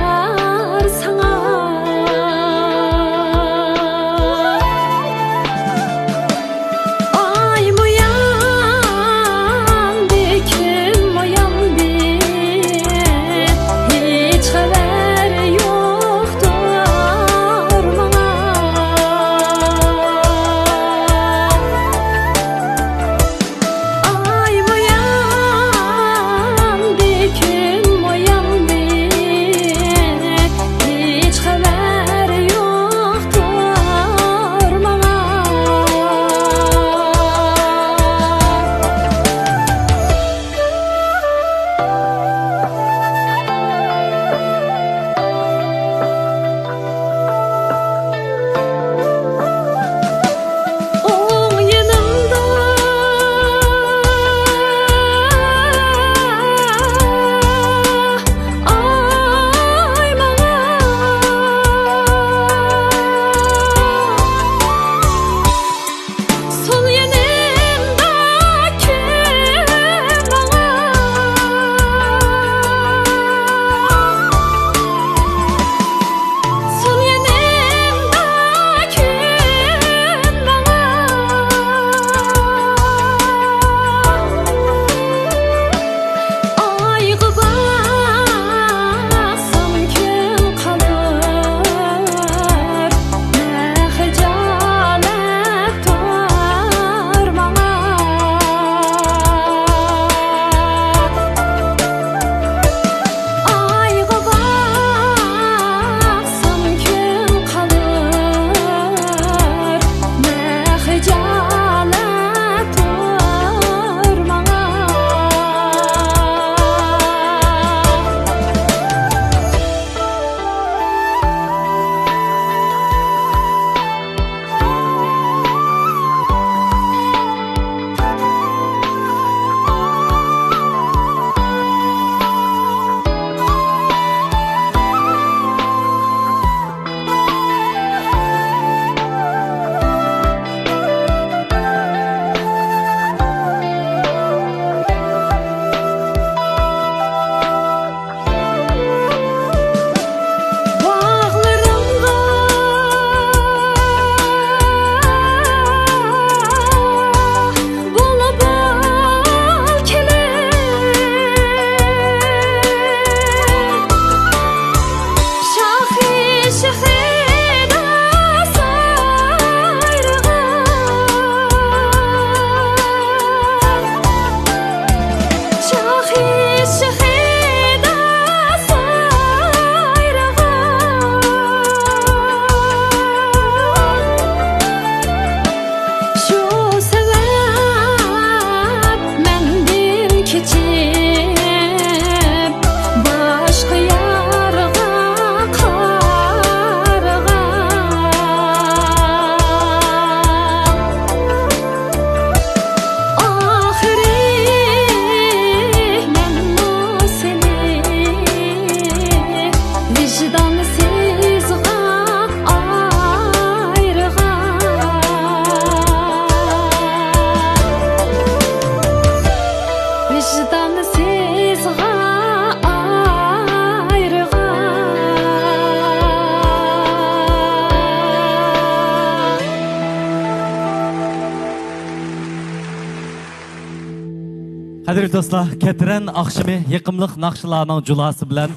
قەدىرلىك دوستلار، كەترەن ئاخشىمى يېقىملىق ناخشىلارنىڭ جۇلاسى بىلەن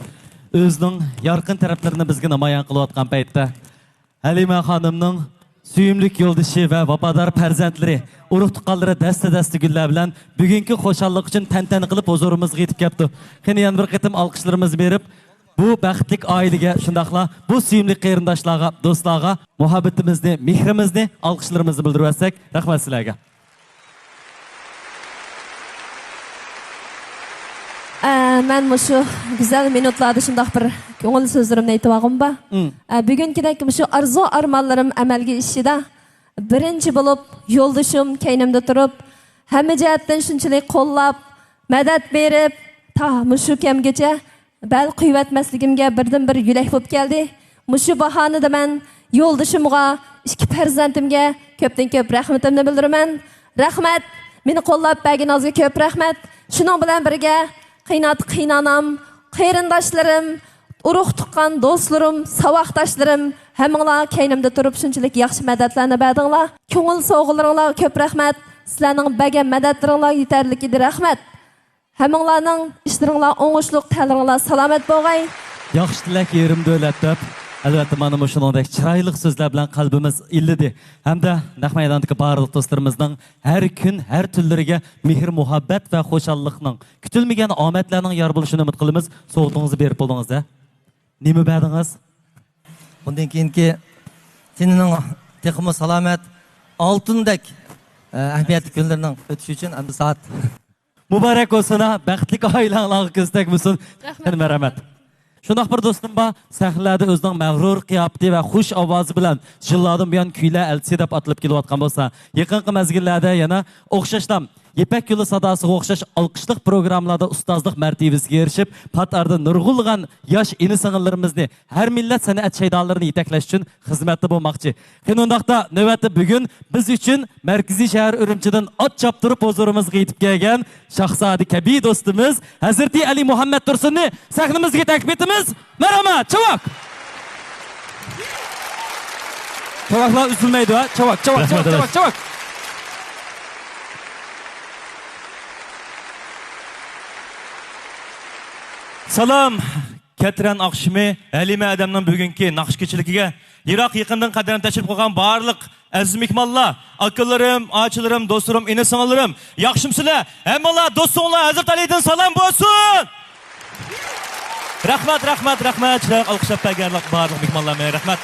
ئۆزىنىڭ يارقىن تەرەپلىرىنى بىزگە نامايان قىلىۋاتقان پەيتتە، ھەلىمە خانىمنىڭ سۆيۈملۈك يولدىشى ۋە ۋاپادار پەرزەنتلىرى، ئۇرۇق-تۇغقانلىرى دەستە-دەستە گۈللەر بىلەن بۈگۈنكى خۇشاللىق ئۈچۈن تەنتەنە قىلىپ ھۇزۇرىمىزغا يېتىپ كەپتۇ. قېنى، يەنە بىر قېتىم ئالقىشلىرىمىزنى بېرىپ، بۇ بەختلىك ئائىلىگە، شۇنداقلا بۇ سۆيۈملۈك قېرىنداشلارغا، دوستلارغا مۇھەببىتىمىزنى، مېھرىمىزنى، ئالقىشلىرىمىزنى بىلدۈرۈۋەتسەك، رەھمەت سىلەرگە. ئە، مەن مۇشۇ گۈزەل مىنۇتلاردا شۇنداق بىر كۆڭۈل سۆزلىرىمنى ئېيتىۋالغۇم بار. مم. ئە، بۈگۈنكىدەك مۇشۇ ئارزۇ-ئارمانلىرىم ئەمەلگە ئېشىشىدا بىرىنچى بولۇپ يولدىشىم كەينىمدە تۇرۇپ، ھەممە جەھەتتىن شۇنچىلىك قوللاپ، مەدەت بېرىپ، تا مۇشۇ كەمگىچە بەل قويۇۋەتمەسلىكىمگە بىردىنبىر يۆلەك بولۇپ كەلدى. مۇشۇ باھانىدە مەن يولدىشىمغا، ئىككى پەرزەنتىمگە كۆپتىن كۆپ رەھمىتىمنى بىلدۈرىمەن. رەھمەت، مېنى قوللاپ بەرگىنىڭىزگە كۆپ رەھمەت. شۇنىڭ بىلەن بىرگە، قىيناق قىينانام، قېرىنداشلىرىم، ئۇرۇق-تۇغقان، دوستلىرىم، ساۋاقداشلىرىم، ھەممىڭلار كەينىمدە تۇرۇپ شۇنچىلىك ياخشى مەدەتلەرنى بەردىڭلار. كۆڭۈل سوۋغىلىرىڭلارغا كۆپ رەھمەت. سىلەرنىڭ بەرگەن مەدەتلىرىڭلار يېتەرلىك ئىدى. رەھمەت. ھەممىڭلارنىڭ ئىشلىرىڭلار ئوڭۇشلۇق، تەنلىرىڭلار سالامەت بولغاي. ياخشى تىلەك يېرىم دۆلەت دەپ، ئەلۋەتتە، مانا مۇشۇنىڭدەك چىرايلىق سۆزلەر بىلەن قەلبىمىز ئىللىدى. ھەمدە نەق مەيداندىكى بارلىق دوستلىرىمىزنىڭ ھەر كۈن، ھەر تۈنلىرىگە مېھىر-مۇھەببەت ۋە خۇشاللىقنىڭ، كۈتۈلمىگەن ئامەتلەرنىڭ يار بولۇشىنى ئۈمىد قىلىمىز. سوۋغىتىڭىزنى بېرىپ بولدىڭىز-دە. نېمە بەردىڭىز؟ بۇندىن كېيىنكى سېنىڭ تېخىمۇ سالامەت، ئالتۇندەك، ئە، ئەھمىيەتلىك كۈنلىرىنىڭ ئۆتۈشى ئۈچۈن ئەمدى سائەت. مۇبارەك بولسۇن، ھە، بەختلىك ئائىلەڭلارغا كۆز تەگمىسۇن. رەھمەت. يەنە بىر رەھمەت. شۇنداق بىر دوستۇم بار، سەھنىلەردە ئۆزىنىڭ مەغرۇر قىياپىتى ۋە خۇش ئاۋازى بىلەن يىللاردىن بۇيان كۈيلەر ئەلچىسى دەپ ئاتىلىپ كېلىۋاتقان بولسا، يېقىنقى مەزگىللەردە يەنە ئوخشاشلا يىپەك يولى ساداسىغا ئوخشاش ئالقىشلىق پروگراممىلاردا ئۇستازلىق مەرتىۋىسىگە ئېرىشىپ، پات ئارىدا نۇرغۇنلىغان ياش ئىنى-سىڭىللىرىمىزنى ھەر مىللەت سەنئەت شەيدالىرىنى يېتەكلەش ئۈچۈن خىزمەتتە بولماقچى. قېنى ئۇنداقتا، نۆۋەتتە بۈگۈن بىز ئۈچۈن مەركىزىي شەھەر ئۈرۈمچىدىن ئات چاپتۇرۇپ ھۇزۇرىمىزغا يېتىپ كەلگەن شاھزادە كەبى دوستىمىز ھەزرىتى ئەلى مۇھەممەد تۇرسۇننى سەھنىمىزگە تەكلىپ ئېتىمىز. مەرھەمەت، چاۋاك! چاۋاكلار ئۈزۈلمەيدۇ، ھە؟ چاۋاك، چاۋاك، رەھمەت، چاۋاك، رەھمەت. چاۋاك، چاۋاك. سالام! كەترەن ئاخشىمى ھەلىمە ھەدەمنىڭ بۈگۈنكى ناخشا كېچىلىكىگە يىراق يېقىندىن قەدەم تەشرىپ قىلغان بارلىق ئەزىز مېھمانلار، ئاكىلىرىم، ئاچىلىرىم، دوستلىرىم، ئىنى-سىڭىللىرىم، ياخشىمۇسىلەر؟ ھەممىڭلار دوستۇڭلار ھەزرىتى ئەلىدىن سالام بولسۇن! رەھمەت، رەھمەت، رەھمەت. چىرايلىق ئالقىشلاپ بەرگەن بارلىق مېھمانلار مېنى رەھمەت.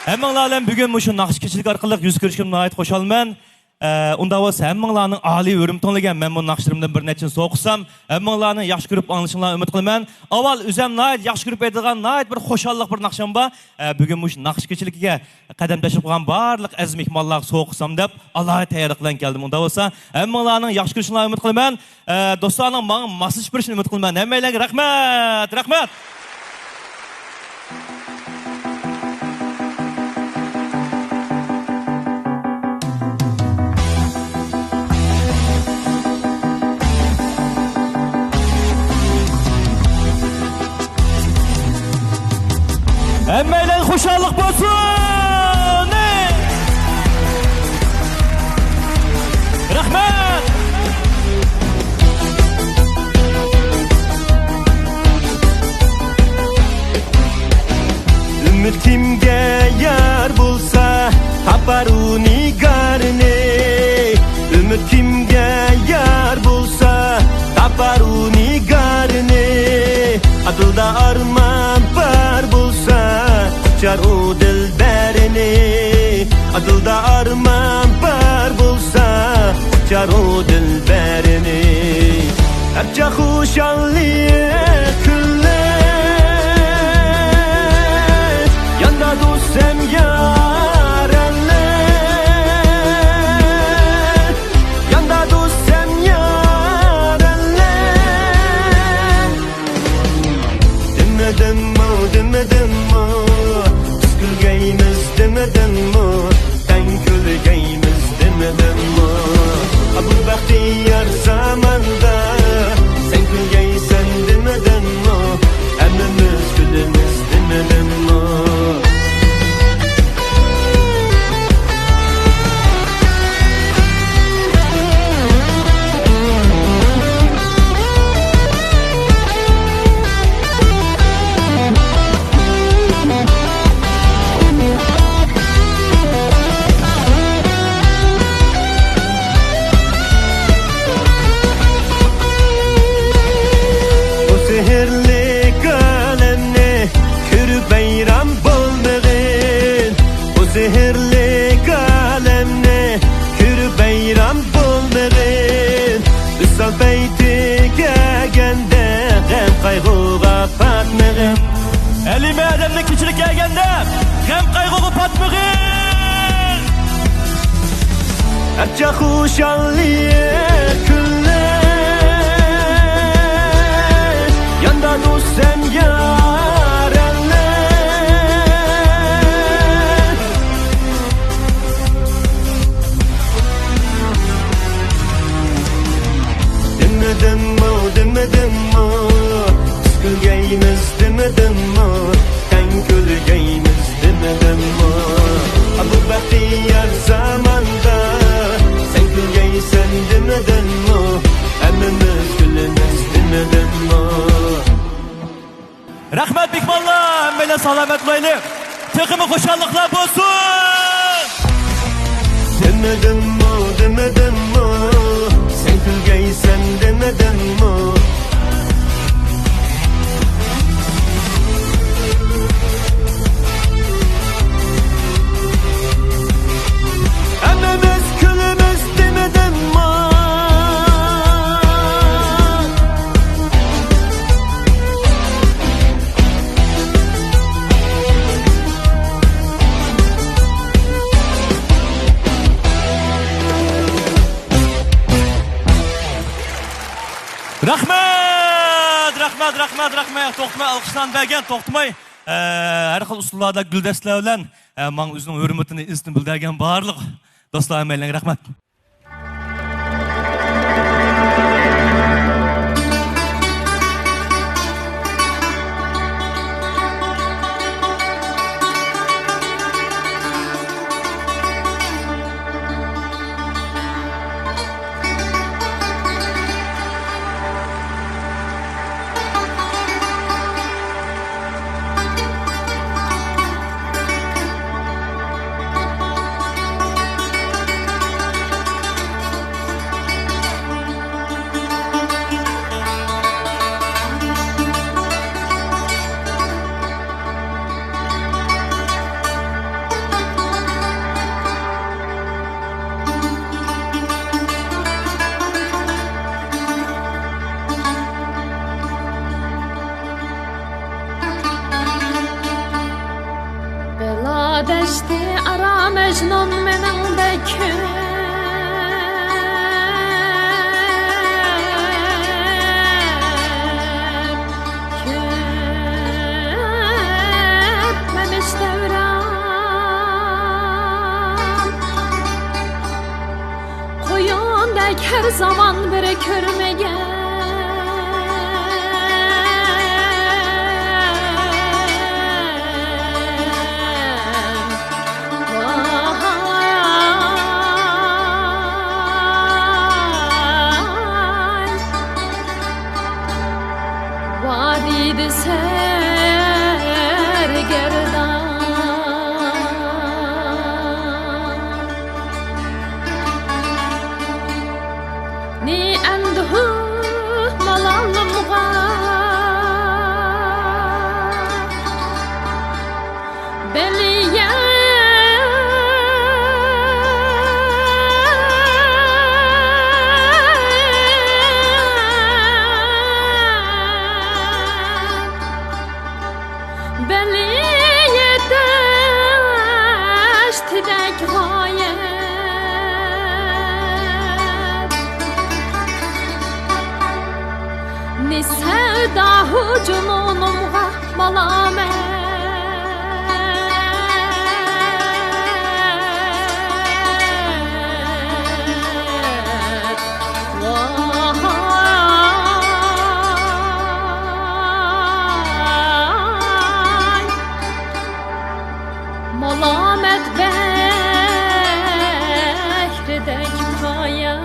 ھەممىڭلار بىلەن بۈگۈن مۇشۇ ناخشا كېچىلىكى ئارقىلىق يۈز كۆرۈشكىنىمدىن ناھايىتى خۇشالمەن. ئە، ئۇنداق بولسا ھەممىڭلارنىڭ ئالىي ھۆرمىتىڭلارغا مەن بۇ ناخشىلىرىمدىن بىر نەچچىنى سوقسام، ھەممىڭلارنىڭ ياخشى كۆرۈپ ئاڭلىشىڭلارنى ئۈمىد قىلىمەن. ئاۋۋال ئۆزۈم ناھايىتى ياخشى كۆرۈپ ئېيتىدىغان ناھايىتى بىر خۇشاللىق بىر ناخشام بار. ئە، بۈگۈن مۇشۇ ناخشا كېچىلىكىگە قەدەم تەشرىپ قىلغان بارلىق ئەزىز مېھمانلارغا سوقسام دەپ ئالاھىدە تەييارلىق بىلەن كەلدىم. ئۇنداق بولسا ھەممىڭلارنىڭ ياخشى كۆرۈشۈڭلارنى ئۈمىد قىلىمەن. ئە، دوستلارنىڭ ماڭا ماسلىشىپ بېرىشىنى ئۈمىد قىلىمەن. ھەممەيلەنگە رەھمەت، رەھمەت. ھەممەيلەن خۇشاللىق بولسۇن! رەھمەت! ئۈمىد كىمگە يار بولسا، تاپار ئۇ نىگارنى. ئۈمىد كىمگە يار بولسا، تاپار ئۇ نىگارنى. دىلدا ئارمان بار بولسا، قۇچار ئۇ دىلبەرنى. دىلدا ئارمان بار بولسا، قۇچار ئۇ دىلبەرنى. ئەپچە خۇشاللىق كۈنلەر، ياندا دوستۇم يارەنلەر، ياندا دوستۇم يارەنلەر. دېمىدىممۇ، دېمىدىممۇ، بىز كۈلگەيمىز دېمىدىممۇ، تەڭ كۈلگەيمىز دېمىدىممۇ؟ بۇ بەختىيار زاماندا سەن كۈلگەيسەن دېمىدىممۇ؟ كەلگەندە غەم قايغۇغا پاتمىغىن. ئەچچە خۇشاللىق كۈنلەر، ياندا دوست ھەم يارەنلەر. دېمىدىممۇ، دېمىدىممۇ، بىز كۈلگەيمىز دېمىدىممۇ، تەڭ كۈلگەيمىز دېمىدىممۇ؟ بۇ بەختىيار زاماندا سەن كۈلگەيسەن دېمىدىممۇ؟ ھەممىمىز كۈلىمىز دېمىدىممۇ؟ رەھمەت، مېھمانلار، ھەممەيلەن سالامەت بولايلى. تېخىمۇ خۇشاللىقلار بولسۇن. دېمىدىممۇ، دېمىدىممۇ، سەن كۈلگەيسەن دېمىدىممۇ؟ ھەممىمىز كۈلىمىز دېمىدىممۇ؟ رەھمەت، رەھمەت، رەھمەت، رەھمەت. توختىماي ئالقىشلارنى بەرگەن، توختىماي، ئە، ھەر خىل ئۇسۇللاردا گۈلدەستىلەر بىلەن، ئە، ماڭا ئۆزىنىڭ ھۆرمىتىنى، ئىززىتىنى بىلدۈرگەن بارلىق دوستلار، ھەممەيلەنگە رەھمەت. بېلا دەشتى ئارا مەجنۇن مېنىڭدەك كۆپ، كۆرمىمىش دەۋران. قۇيۇندەك ھەر زامان بىر كۆرمىگەن. ۋاي، ۋادىدە سەرگەردان. نى ئەندىھۇ مالالىمغا بېلى يەت، بېلى يەتەشتىدەك غايەت. نى سەۋدا ھۇجۇنۇنۇمغا مالامەت. ۋاي، مالامەت بەھرىدەك پايان.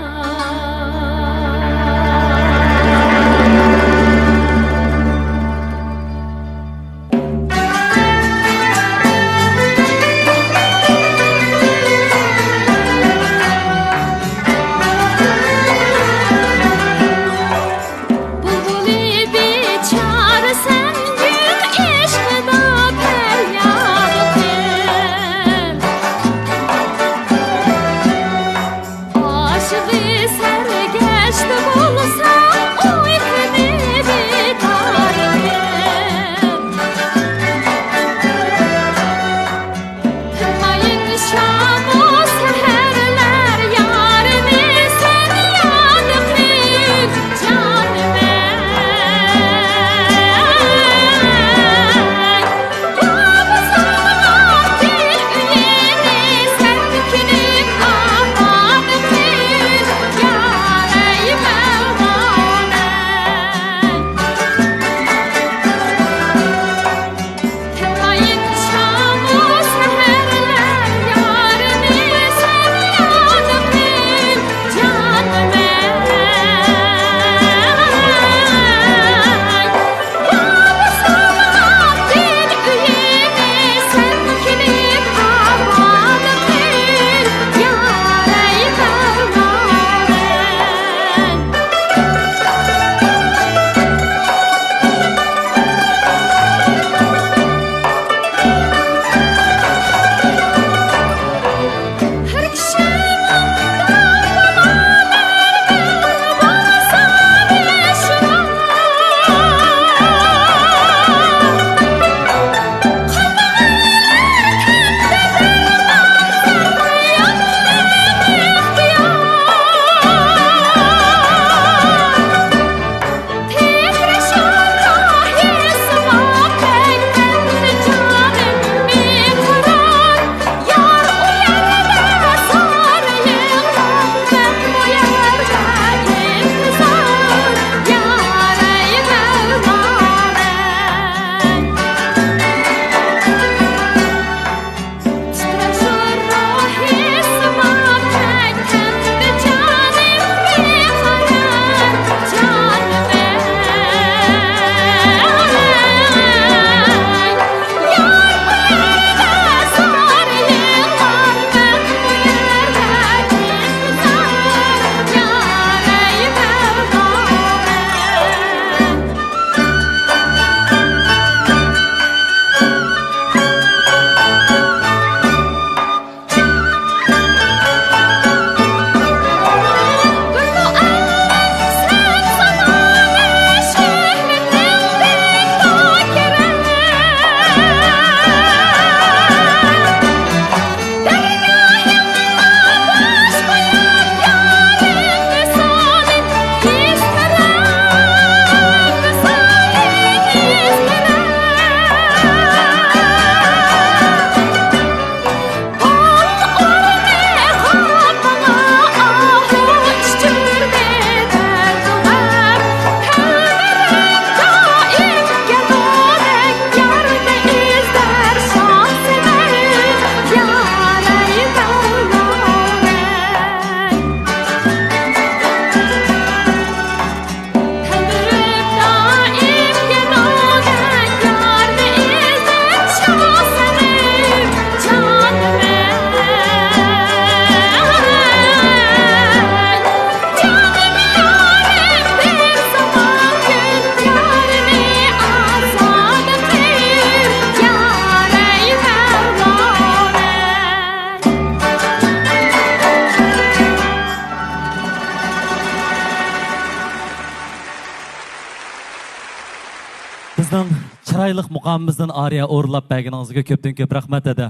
چىرايلىق مۇقامىمىزدىن ئارىيە ئورۇنلاپ بەرگىنىڭىزگە كۆپتىن كۆپ رەھمەت، ھەدە.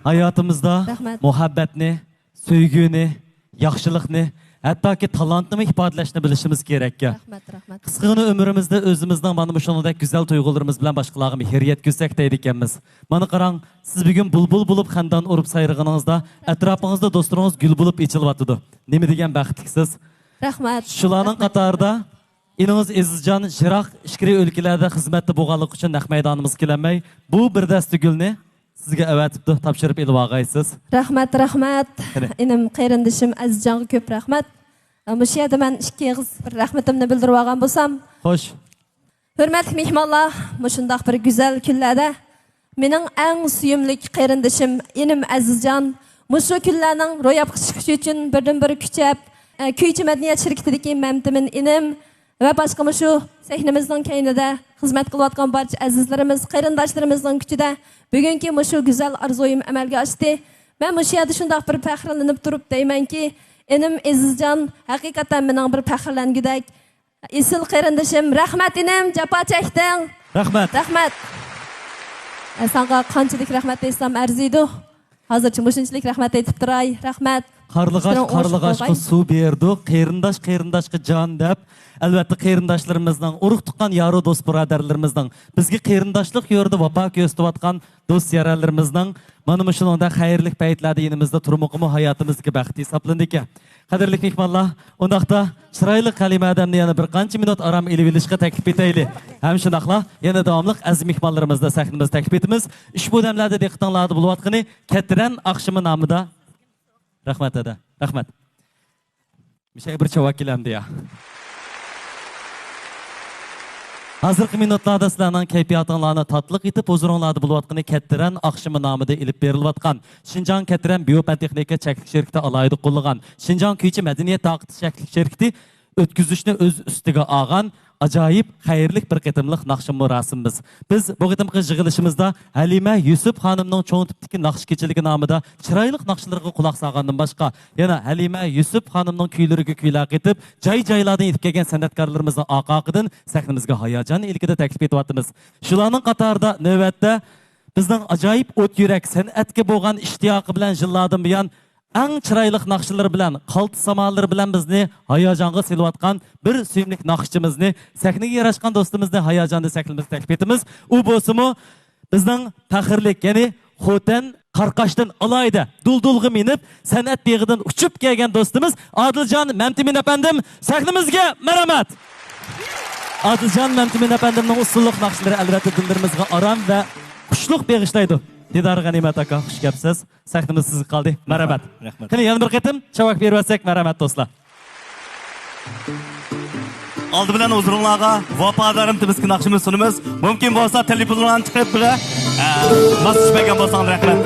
ھاياتىمىزدا رەھمەت. مۇھەببەتنى، سۆيگۈنى، ياخشىلىقنى، ھەتتاكى تالانتنىمۇ ئىپادىلەشنى بىلىشىمىز كېرەككەن. رەھمەت، رەھمەت. قىسقىغىنە ئۆمرىمىزدە ئۆزىمىزنىڭ مانا مۇشۇنىڭدەك گۈزەل تۇيغۇلىرىمىز بىلەن باشقىلارغا مېھىر يەتكۈزسەك دەيدىكەنمىز. مانا قاراڭ، سىز بۈگۈن بۇلبۇل بولۇپ خەندان ئۇرۇپ سايرىغىنىڭىزدا، ئەتراپىڭىزدا دوستلىرىڭىز گۈل بولۇپ ئېچىلىۋاتىدۇ. نېمە دېگەن بەختلىكسىز. رەھمەت. شۇلارنىڭ رەھمەت. قاتارىدا ئىنىڭىز ئېزىزجان يىراق ئىچكىرى ئۆلكىلەردە خىزمەتتە بولغانلىقى ئۈچۈن نەق مەيدانىمىزغا كېلەلمەي، بۇ بىر دەستە گۈلنى سىزگە ئەۋەتىپتۇ، تاپشۇرۇپ ئېلىۋالغايسىز. رەھمەت، رەھمەت. قېنى. ئىنىم، قېرىندىشىم ئەزىزجانغا كۆپ رەھمەت. مۇشۇ يەردە مەن ئىككى ئېغىز بىر رەھمىتىمنى بىلدۈرۈۋالغان بولسام. خوش. ھۆرمەتلىك مېھمانلار، مۇشۇنداق بىر گۈزەل كۈنلەردە مېنىڭ ئەڭ سۆيۈملۈك قېرىندىشىم، ئىنىم ئەزىزجان مۇشۇ كۈنلەرنىڭ روياپقا چىقىشى ئۈچۈن بىردىنبىر كۈچەپ، ئە، كۈيچى مەدەنىيەت شىركىتىدىكى مەمتىمىن ئىنىم ۋە باشقا مۇشۇ سەھنىمىزنىڭ كەينىدە خىزمەت قىلىۋاتقان بارچە ئەزىزلىرىمىز، قېرىنداشلىرىمىزنىڭ كۈچىدە بۈگۈنكى مۇشۇ گۈزەل ئارزۇيۇم ئەمەلگە ئاشتى. مەن مۇشۇ يەردە شۇنداق بىر پەخىرلىنىپ تۇرۇپ دەيمەنكى، ئىنىم ئېزىزجان ھەقىقەتەن مېنىڭ بىر پەخىرلەنگۈدەك ئېسىل قېرىندىشىم، رەھمەت ئىنىم، جاپا چەكتىڭ. رەھمەت. رەھمەت. ئە، ساڭا قانچىلىك رەھمەت دېسەم ئەرزىيدۇ. ھازىرچە مۇشۇنچىلىك رەھمەت ئېيتىپ تۇراي. رەھمەت. قارلىغاچ ئىشلىرىڭ ئوڭۇشلۇق قارلىغاچقا بولغاي. سۇ بېرىدۇ، قېرىنداش قېرىنداشقا جان دەپ. ئەلۋەتتە، قېرىنداشلىرىمىزنىڭ، ئۇرۇق تۇغقان يارۇ دوست بۇرادەرلىرىمىزنىڭ، بىزگە قېرىنداشلىق يورىدا ۋاپا كۆرسىتىۋاتقان دوست يارەنلىرىمىزنىڭ مانا مۇشۇنىڭدا خەيرلىك پەيتلەردە يېنىمىزدا تۇرمىقىمۇ ھاياتىمىزدىكى بەخت ھېسابلىنىدىكەن. قەدىرلىك مېھمانلار، ئۇنداقتا چىرايلىق ھەلىمە ھەدەمنى يەنە بىر قانچە مىنۇت ئارام ئېلىۋېلىشقا تەكلىپ ئېتەيلى. ھەم شۇنداقلا يەنە داۋاملىق ئەزىز مېھمانلىرىمىزنى سەھنىمىزگە تەكلىپ ئېتىمىز. ئۇشبۇ دەملەردە دىققىتىڭلاردا بولۇۋاتقىنى كەتتىرەن ئاخشىمى نامىدا. رەھمەت، ھەدە. رەھمەت. مىشەي بىر چاۋاك كېلەمدۇ يا؟ ھازىرقى مىنۇتلاردا سىلەرنىڭ كەيپىياتىڭلارنى تاتلىق ئېتىپ، ھۇزۇرۇڭلاردا بولۇۋاتقىنى كەتتىرەن ئاخشىمى نامىدا ئېلىپ بېرىلىۋاتقان شىنجاڭ كەتتىرەن بىيو پەن تېخنىكا چەكلىك شىركىتى ئالاھىدە قوللىغان شىنجاڭ كۈيچى مەدەنىيەت تاقىتى چەكلىك شىركىتى ئۆتكۈزۈشنى ئۆز ئۈستىگە ئالغان ئاجايىپ خەيرلىك بىر قېتىملىق ناخشا مۇراسىمىمىز. بىز بۇ قېتىمقى يىغىلىشىمىزدا ھەلىمە يۈسۈپ خانىمنىڭ چوڭ تىپتىكى ناخشا كېچىلىكى نامىدا چىرايلىق ناخشىلىرىغا قۇلاق سالغاندىن باشقا، يەنە ھەلىمە يۈسۈپ خانىمنىڭ كۈيلىرىگە كۈيلەر قېتىپ، جاي-جايلاردىن يېتىپ كەلگەن سەنئەتكارلىرىمىزنىڭ ئارقا-ئارقىدىن سەھنىمىزگە ھاياجان ئىلكىدە تەكلىپ ئېتىۋاتىمىز. شۇلارنىڭ قاتارىدا نۆۋەتتە بىزنىڭ ئاجايىپ ئوت يۈرەك، سەنئەتكە بولغان ئىشتىياقى بىلەن يىللاردىن بۇيان ئەڭ چىرايلىق ناخشىلىرى بىلەن، قالتىس سامالىرى بىلەن بىزنى ھاياجانغا سېلىۋاتقان بىر سۆيۈملۈك ناخشىچىمىزنى، سەھنىگە ياراشقان دوستىمىزنى ھاياجاندا سەھنىمىزگە تەكلىپ ئېتىمىز. ئۇ بولسىمۇ بىزنىڭ پەخىرلىك، يەنى خوتەن قاراقاشتىن ئالاھىدە دۇلدۇلغا مىنىپ، سەنئەت بېغىدىن ئۇچۇپ كەلگەن دوستىمىز ئادىلجان مەمتىمىن ئەپەندىم سەھنىمىزگە مەرھەمەت! ئادىلجان مەمتىمىن ئەپەندىمنىڭ ئۇسسۇللۇق ناخشىلىرى ئەلۋەتتە دىللىرىمىزغا ئارام ۋە خۇشلۇق بېغىشلايدۇ. دىدار غەنىيمەت ئاكا، خۇش كەپسىز. سەھنىمىز سىزگە قالدى. مەرھەمەت. رەھمەت. قېنى، يەنە بىر قېتىم چاۋاك بېرىۋەتسەك، مەرھەمەت، دوستلار. ئالدى بىلەن ھۇزۇرۇڭلارغا ۋاپادارىم تېمىسىدىكى ناخشىمىزنى سۇنىمىز. مۇمكىن بولسا، تېلېفونلارنى چىقىرىپ بىلە، ئە، ماسلىشىپ بەرگەن بولساڭلار رەھمەت.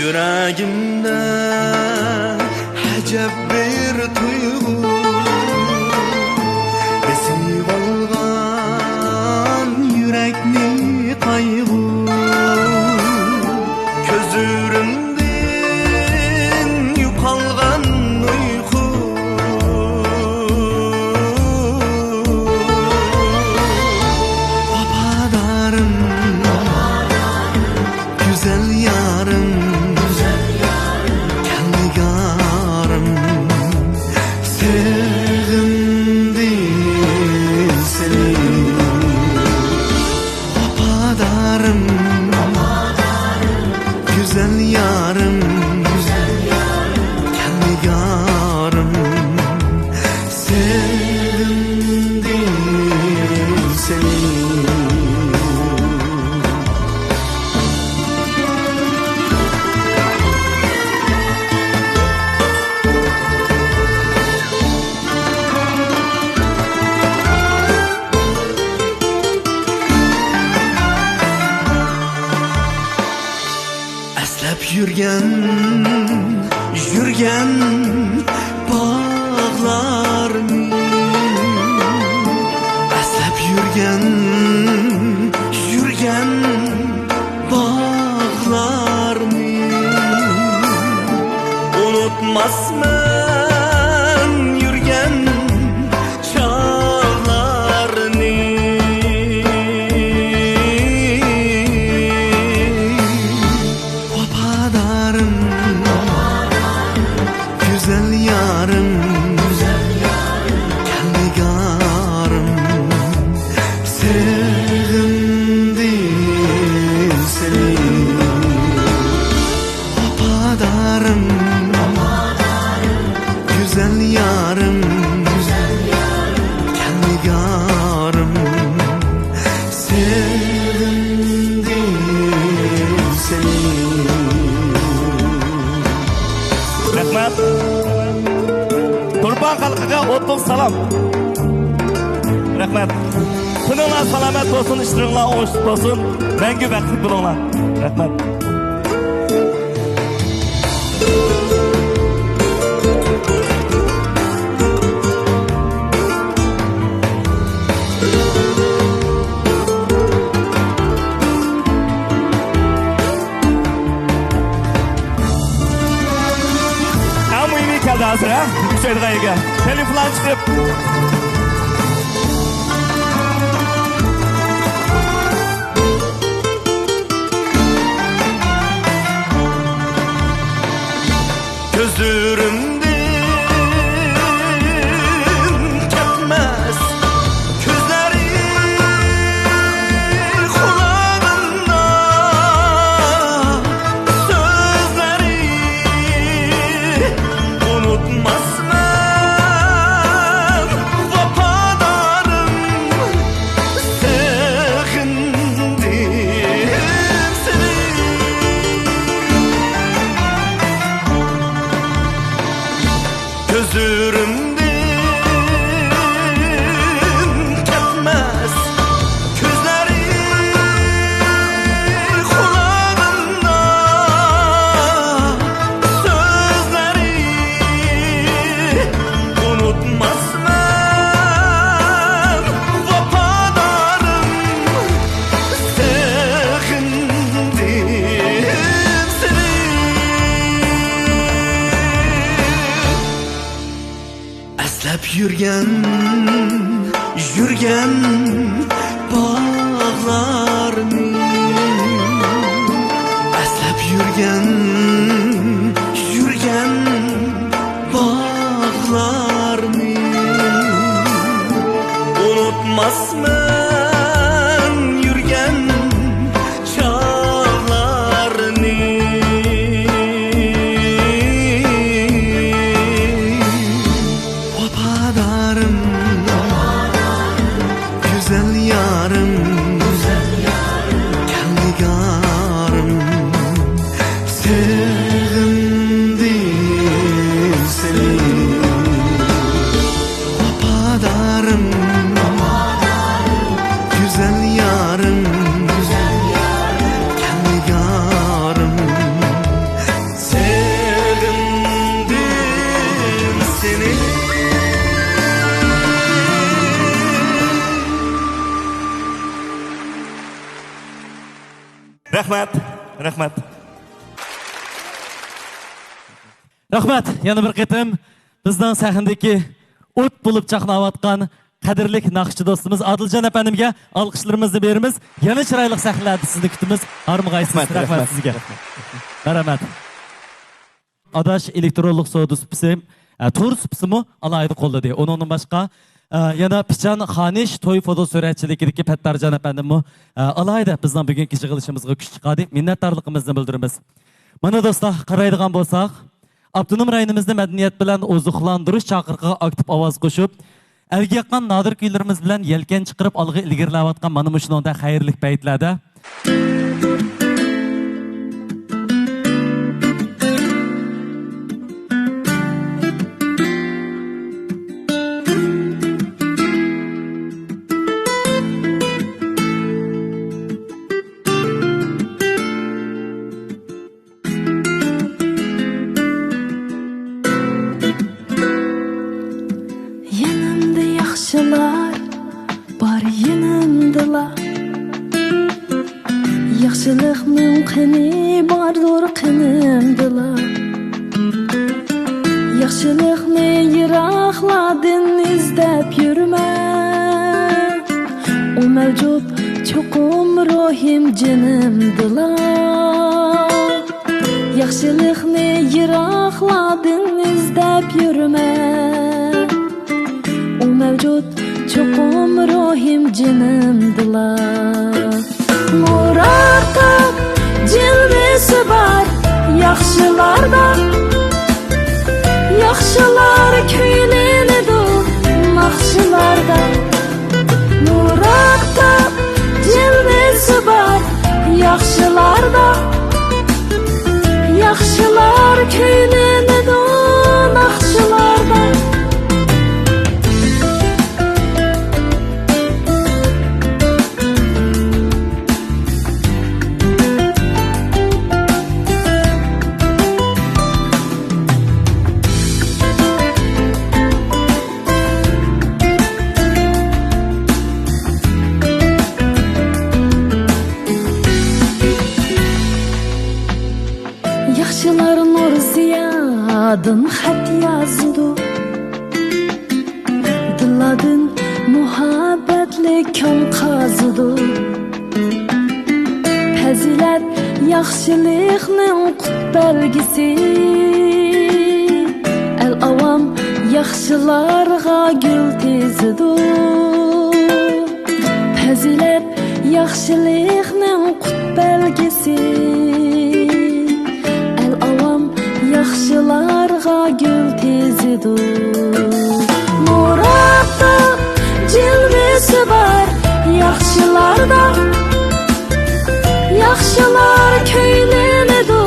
يۈرەگىمدە ئەجەب بىر تۇيغۇ، بېسىۋالغان يۈرەكنى قايغۇ. كۆزلىرىمدىن يوقالغان ئۇيقۇ. ۋاپادارىم، گۈزەل يارىم، كەلگۈ يارىم، سېغىندىم سېنى. ۋاپادارىم، گۈزەل يارىم، كەلگۈ يارىم، سېغىندىم سېنى. يۈرگەن، يۈرگەن باغلارنى، ئەسلەپ يۈرگەن، يۈرگەن باغلارنى، ئۇنتۇماسمەن يۈرگەن چاغلارنى. ۋاپادارىم، گۈزەل يارىم، كەلدىگارىم، سېغىندىم سېنى. ۋاپادارىم، گۈزەل يارىم، كەلدىگارىم، سېغىندىم سېنى. رەھمەت. تۇرپان خەلقىگە ئوتلۇق سالام. رەھمەت. تېنىڭلار سالامەت بولسۇن، ئىشلىرىڭلار ئوڭۇشلۇق بولسۇن، مەڭگۈ بەختلىك بولۇڭلار. رەھمەت. ئەڭ مۇھىمى كەلدى ھازىر، ھە؟ ئۈچەيدىغان يەرگە. تېلېفونلارنى چىقىرىپ. كۆزلىرىمدىن كەتمەس كۆزلىرى، قۇلاغىمدا سۆزلىرى، ئۇنتۇماسمەن ۋاپادارىم، سېغىندىم سېنى. كۆزلىرىمدىن كەتمەس كۆزلىرى، قۇلاغىمدا سۆزلىرى، ئۇنتۇماسمەن ۋاپادارىم، سېغىندىم سېنى. ئەسلەپ يۈرگەن، يۈرگەن باغلارنى، ئەسلەپ يۈرگەن، يۈرگەن باغلارنى، ئۇنتۇماسمەن يۈرگەن چاغلارنى. ۋاپادارىم، گۈزەل يارىم، كەلدىگارىم، سېغىندىم سېنى. ۋاپادارىم، گۈزەل يارىم، كەلدىگارىم، سېغىندىم سېنى. رەھمەت، رەھمەت. رەھمەت، يەنە بىر قېتىم بىزنىڭ سەھنىدىكى ئوت بولۇپ چاقناۋاتقان قەدىرلىك ناخشىچى دوستىمىز ئادىلجان ئەپەندىمگە ئالقىشلىرىمىزنى بېرىمىز. يەنە چىرايلىق سەھنىلەردە سىزنى كۈتىمىز. ھارمىغايسىز. رەھمەت، رەھمەت رەھمەت. سىزگە. رەھمەت. ئاداش ئېلېكترونلۇق سودا سۇپىسى، ئە، تور سۇپىسىمۇ ئالاھىدە قوللىدى. ئۇنىڭدىن باشقا، ئە، يەنە پىچان خانىش توي فوتو سۈرەتچىلىكىدىكى پەتتارجان ئەپەندىممۇ، ئە، ئالاھىدە بىزنىڭ بۈگۈنكى يىغىلىشىمىزغا كۈچ چىقاردى. مىننەتدارلىقىمىزنى بىلدۈرىمىز. مانا دوستلار، قارايدىغان بولساق، ئاپتونوم رايونىمىزنى مەدەنىيەت بىلەن ئوزۇقلاندۇرۇش چاقىرىقىغا ئاكتىپ ئاۋاز قوشۇپ، ئەلگە ياققان نادىر كۈيلىرىمىز بىلەن يەلكەن چىقىرىپ ئالغا ئىلگىرىلەۋاتقان مانا مۇشۇنىڭدەك خەيرلىك پەيتلەردە ياخشىلار بار يېنىمدىلا، ياخشىلىقنىڭ قېنى باردۇر قېنىمدىلا. ياخشىلىقنى يىراقلاردىن ئىزدەپ يۈرمە، ئۇ مەۋجۇت چوقۇم روھىم جېنىمدىلا. ياخشىلىقنى يىراقلاردىن ئىزدەپ يۈرمە، ئۇ مەۋجۇت چوقۇم روھىم جېنىمدىلا. مۇراتتا جىلۋىسى بار ياخشىلاردا، ياخشىلار كۈيلىنىدۇ ناخشىلاردا. مۇراتتا جىلۋىسى بار ياخشىلاردا، ياخشىلار كۈيلىنىدۇ ناخشىلاردا. ياخشىلار نۇر زىيادىن خەت يازىدۇ، دىللاردىن مۇھەببەتلىك كۆڭۈل قازىدۇ. پەزىلەت ياخشىلىقنىڭ قۇت بەلگىسى، ئەل ئاۋام ياخشىلارغا گۈل تىزىدۇ. پەزىلەت ياخشىلىقنىڭ قۇت بەلگىسى، ئەل ئاۋام ياخشىلارغا گۈل تىزىدۇ. مۇراتتا جىلۋىسى بار ياخشىلاردا، ياخشىلار كۈيلىنىدۇ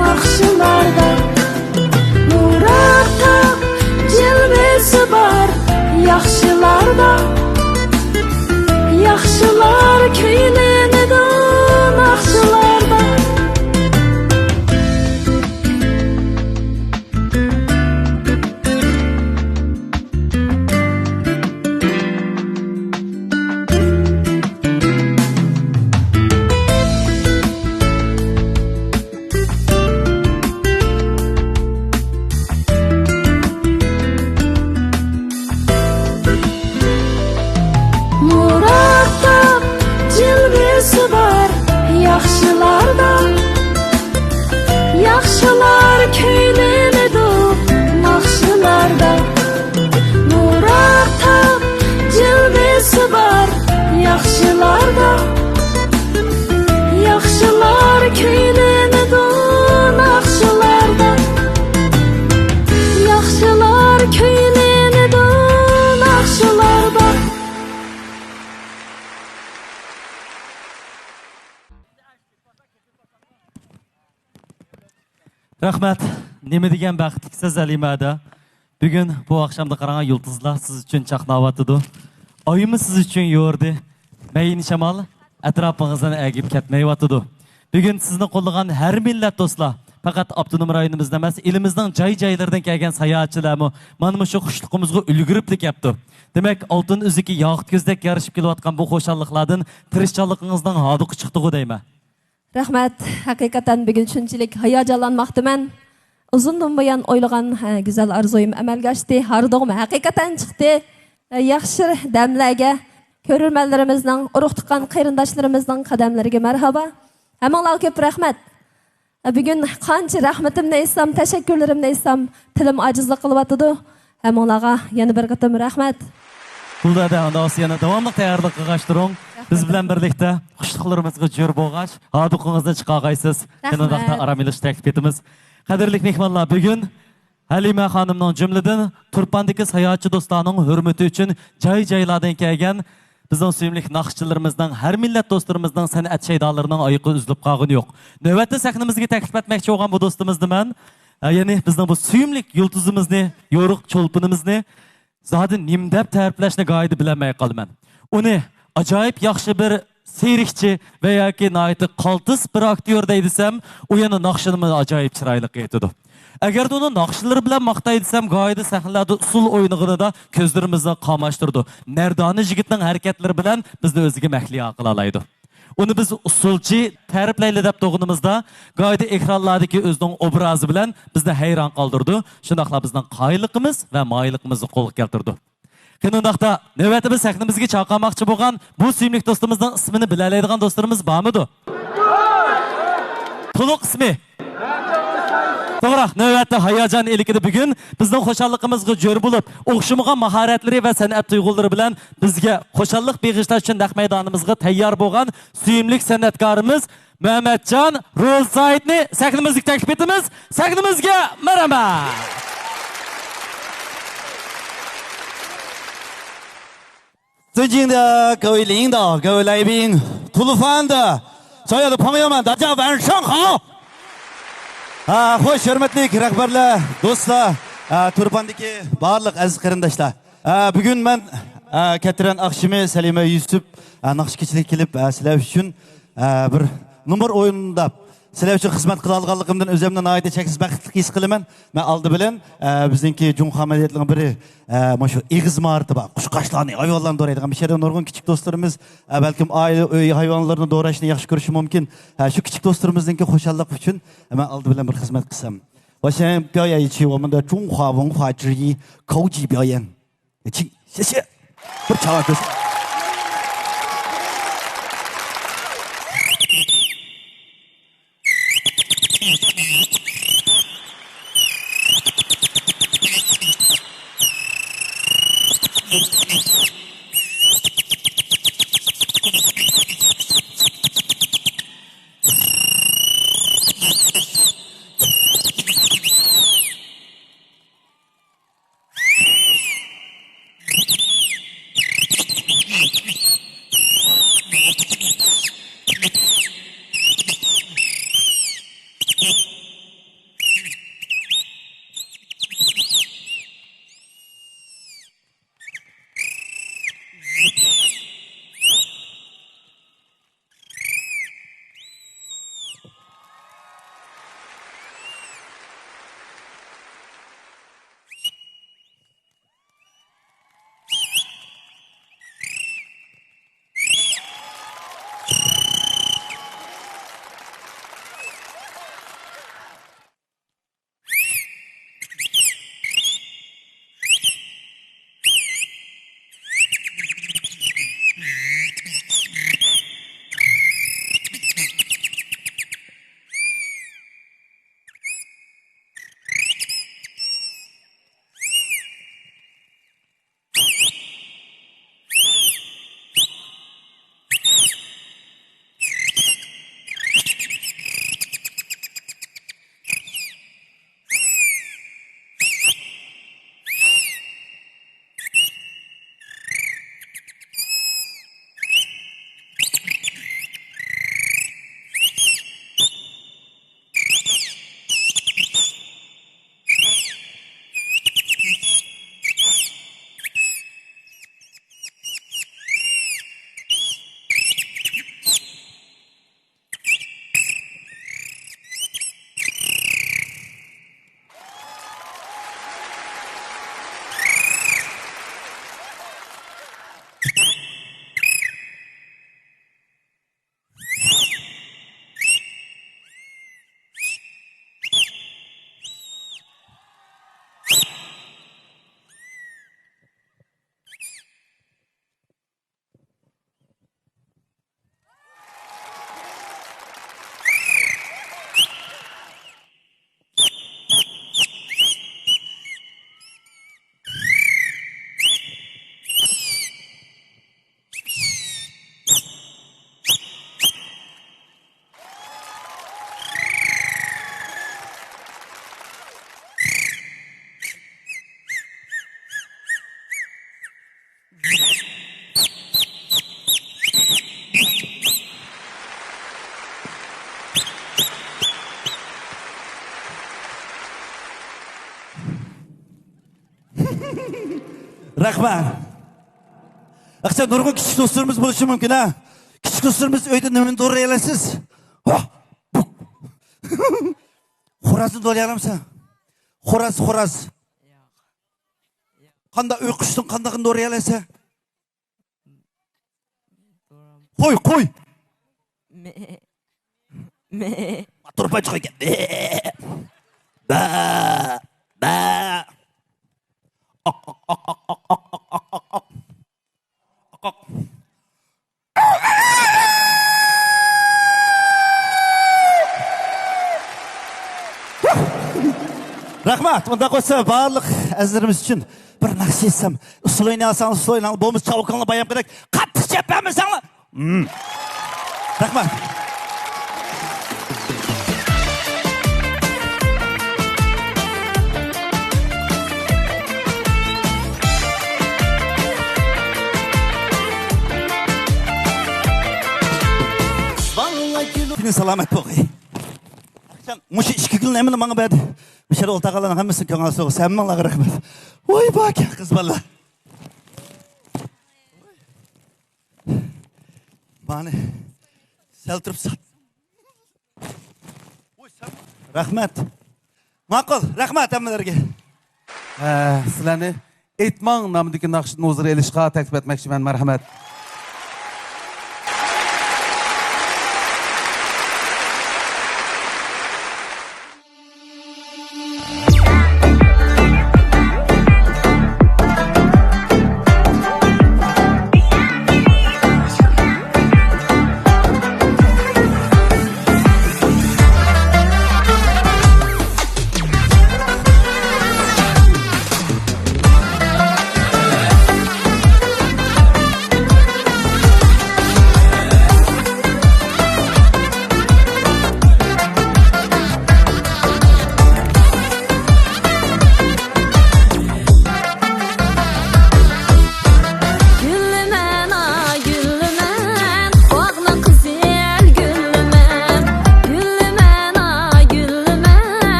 ناخشىلاردا. مۇراتتا جىلۋىسى بار ياخشىلاردا، ياخشىلار كۈيلىنىدۇ ناخشىلاردا. مۇراتتا جىلۋىسى بار ياخشىلاردا، ياخشىلار كۈيلىنىدۇ ناخشىلاردا. مۇراتتا جىلۋىسى بار ياخشىلاردا، ياخشىلار كۈيلىنىدۇ ناخشىلاردا. ياخشىلار كۈيلىنىدۇ ناخشىلاردا. رەھمەت. نېمە دېگەن بەختلىكسىز، ھەلىمە ھەدە. بۈگۈن بۇ ئاخشامدا قاراڭ، يۇلتۇزلار سىز ئۈچۈن چاقناۋاتىدۇ. ئايمۇ سىز ئۈچۈن يورۇدى. مەيىن شامال ئەتراپىڭىزدىن ئەگىپ كەتمەيۋاتىدۇ. بۈگۈن سىزنى قوللىغان ھەر مىللەت دوستلار، پەقەت ئاپتونوم رايونىمىزدا ئەمەس، ئېلىمىزنىڭ جاي-جايلىرىدىن كەلگەن ساياھەتچىلەرمۇ مانا مۇشۇ خۇشلۇقىمىزغا ئۈلگۈرۈپلا كەپتۇ. دېمەك، ئالتۇن ئۈزۈكى ياقۇت كۆزدەك يارىشىپ كېلىۋاتقان بۇ خۇشاللىقلاردىن تىرىشچانلىقىڭىزنىڭ ھاردۇقى چىقتىغۇ دەيمەن. رەھمەت. ھەقىقەتەن بۈگۈن شۇنچىلىك ھاياجانلانماقتىمەن. ئۇزۇندىن بۇيان ئويلىغان، ھە، گۈزەل ئارزۇيۇم ئەمەلگە ئاشتى. ھاردۇقۇم ھەقىقەتەن چىقتى. ياخشى دەملەرگە كۆرۈرمەنلىرىمىزنىڭ، ئۇرۇق-تۇغقان قېرىنداشلىرىمىزنىڭ قەدەملىرىگە مەرھابا. ھەممىڭلارغا كۆپ رەھمەت. بۈگۈن قانچە رەھمىتىمنى ئېيتسام، تەشەككۈرلىرىمنى ئېيتسام، تىلىم ئاجىزلىق قىلىۋاتىدۇ. ھەممىڭلارغا يەنە بىر قېتىم رەھمەت. گۈلدادە، ئۇنداق بولسا يەنە داۋاملىق تەييارلىق قىلغاچ تۇرۇڭ. بىز بىلەن بىرلىكتە خۇشلۇقلىرىمىزغا جۆر بولغاچ، ھاردۇقىڭىزنى چىقارغايسىز. شۇنداقتا ئارام ئېلىشنى تەكلىپ ئېتىمىز. قەدىرلىك مېھمانلار، بۈگۈن ھەلىمە خانىمنىڭ جۈملىدىن تۇرپاندىكى ساياھەتچى دوستلارنىڭ ھۆرمىتى ئۈچۈن جاي-جايلاردىن كەلگەن بىزنىڭ سۆيۈملۈك ناخشىچىلىرىمىزنىڭ، ھەر مىللەت دوستلىرىمىزنىڭ سەنئەت شەيدالىرىنىڭ ئايىقى ئۈزۈلۈپ قالغىنى يوق. نۆۋەتتە سەھنىمىزگە تەكلىپ ئەتمەكچى بولغان بۇ دوستىمىزنى مەن، ئە، يەنى بىزنىڭ بۇ سۆيۈملۈك يۇلتۇزىمىزنى، يورۇق چولپىنىمىزنى زادى نېمە دەپ تەرىپلەشنى گايىدە بىلەلمەي قالىمەن. ئۇنى ئاجايىپ ياخشى بىر سېرىقچى ۋە ياكى ناھايىتى قالتىس بىر ئاكتيور دەي دېسەم، ئۇ يەنە ناخشىنىمۇ ئاجايىپ چىرايلىق ئېيتىدۇ. ئەگەردە ئۇنى ناخشىلىرى بىلەن ماختاي دېسەم، گاھىدا سەھنىلەردە ئۇسسۇل ئوينىغىنىدا كۆزلىرىمىزنى قاماشتۇرىدۇ. مەردانە يىگىتنىڭ ھەرىكەتلىرى بىلەن بىزنى ئۆزىگە مەھلىيا قىلالايدۇ. ئۇنى بىز ئۇسسۇلچى تەرىپلەيلى دەپ تۇرغىنىمىزدا، گاھىدا ئېكرانلاردىكى ئۆزىنىڭ ئوبرازى بىلەن بىزنى ھەيران قالدۇرىدۇ، شۇنداقلا بىزنىڭ قايىللىقىمىز ۋە مايىللىقىمىزنى قولغا كەلتۈرىدۇ. قېنى ئۇنداقتا، نۆۋەتتە بىز سەھنىمىزگە چاقىرماقچى بولغان بۇ سۆيۈملۈك دوستىمىزنىڭ ئىسمىنى بىلەلەيدىغان دوستلىرىمىز بارمىدۇ؟ تولۇق ئىسمى؟ توغرا، نۆۋەتتە ھاياجان ئىلكىدە بۈگۈن بىزنىڭ خۇشاللىقىمىزغا جۆر بولۇپ، ئوخشىمىغان ماھارەتلىرى ۋە سەنئەت تۇيغۇلىرى بىلەن بىزگە خۇشاللىق بېغىشلاش ئۈچۈن نەق مەيدانىمىزغا تەييار بولغان سۆيۈملۈك سەنئەتكارىمىز مەمەتجان روزىسايىتنى سەھنىمىزگە تەكلىپ ئېتىمىز. سەھنىمىزگە مەرھەمەت! 尊敬的各位领导、各位来宾、吐鲁番的所有的朋友们，大家晚上好。啊， خوش، ھۆرمەتلىك رەھبەرلەر، دوستلار، ئا، تۇرپاندىكى بارلىق ئەزىز قېرىنداشلار. ئا، بۈگۈن مەن، ئا، كەتىرەن ئاخشىمى سەلىمە يۈسۈپ، ئا، ناخشا كېچىلىكى كېلىپ، ئا، سىلەر ئۈچۈن، ئا، بىر نومۇر ئويناپ، سىلەر ئۈچۈن خىزمەت قىلالىغانلىقىمدىن ئۆزۈمنى ناھايىتى چەكسىز بەختلىك ھېس قىلىمەن. مەن ئالدى بىلەن، ئە، بىزنىڭكى جۇڭخۇا مەدەنىيىتىنىڭ بىرى، ئە، مۇشۇ ئېغىز ماھارىتى بار، قۇشقاچلارنى، ھايۋانلارنى دورايدىغان. بۇ يەردە نۇرغۇن كىچىك دوستلىرىمىز، ئە، بەلكىم ئائىلە، ئۆي ھايۋانلىرىنى دوراشنى ياخشى كۆرۈشى مۇمكىن. ھە، شۇ كىچىك دوستلىرىمىزنىڭكى خۇشاللىقى ئۈچۈن، ئە، مەن ئالدى بىلەن بىر خىزمەت قىلسام. 我先表演一曲我们的中华文化之一，口技表演。 请，谢谢。不是çalar kız. رەھمەت. ئاخشام نۇرغۇن كىچىك دوستلىرىمىز بولۇشى مۇمكىن ھە. كىچىك دوستلىرىمىز ئۆيدە نېمىنى دورايالايسىز؟ ھا! بۇ! خورازنى دورايالامسەن؟ خوراز، خوراز. قانداق ئۆي قۇشنىڭ قاندىقىنى دورىيالايسەن؟ قوي، قوي. مې. مې. تۇرپان چىقىدىكەن. بە. بە. ئاق، ئاق، ئاق. ئاق، ئاق. رەھمەت. ئۇنداق بولسا بارلىق ئەزىزلىرىمىز ئۈچۈن بىر ناخشا ئېيتسام، ئۇسسۇل ئوينىيالساڭلار ئۇسسۇل ئويناڭلار، بولمىسا چاۋكاڭلار بايامقىدەك قاتتىق چەپ بەرمىسەڭلار. مم. رەھمەت. سالامەت بولغاي. مۇشۇ ئىككى گۈلنى ھەممىلا ماڭا بەردى. مۇشۇ يەردە ئولتۇرغانلارنىڭ ھەممىسىنىڭ كۆڭلى سوغۇس. ھەممىڭلارغا رەھمەت. ۋاي باكەن قىز بالىلار. مانى سەل تۇرۇپ سات. رەھمەت. ماقۇل، رەھمەت ھەممىلەرگە. ھە، سىلەرنى ئېيتماڭ نامىدىكى ناخشىدىن ھۇزۇر ئېلىشقا تەكلىپ ئەتمەكچىمەن. مەرھەمەت.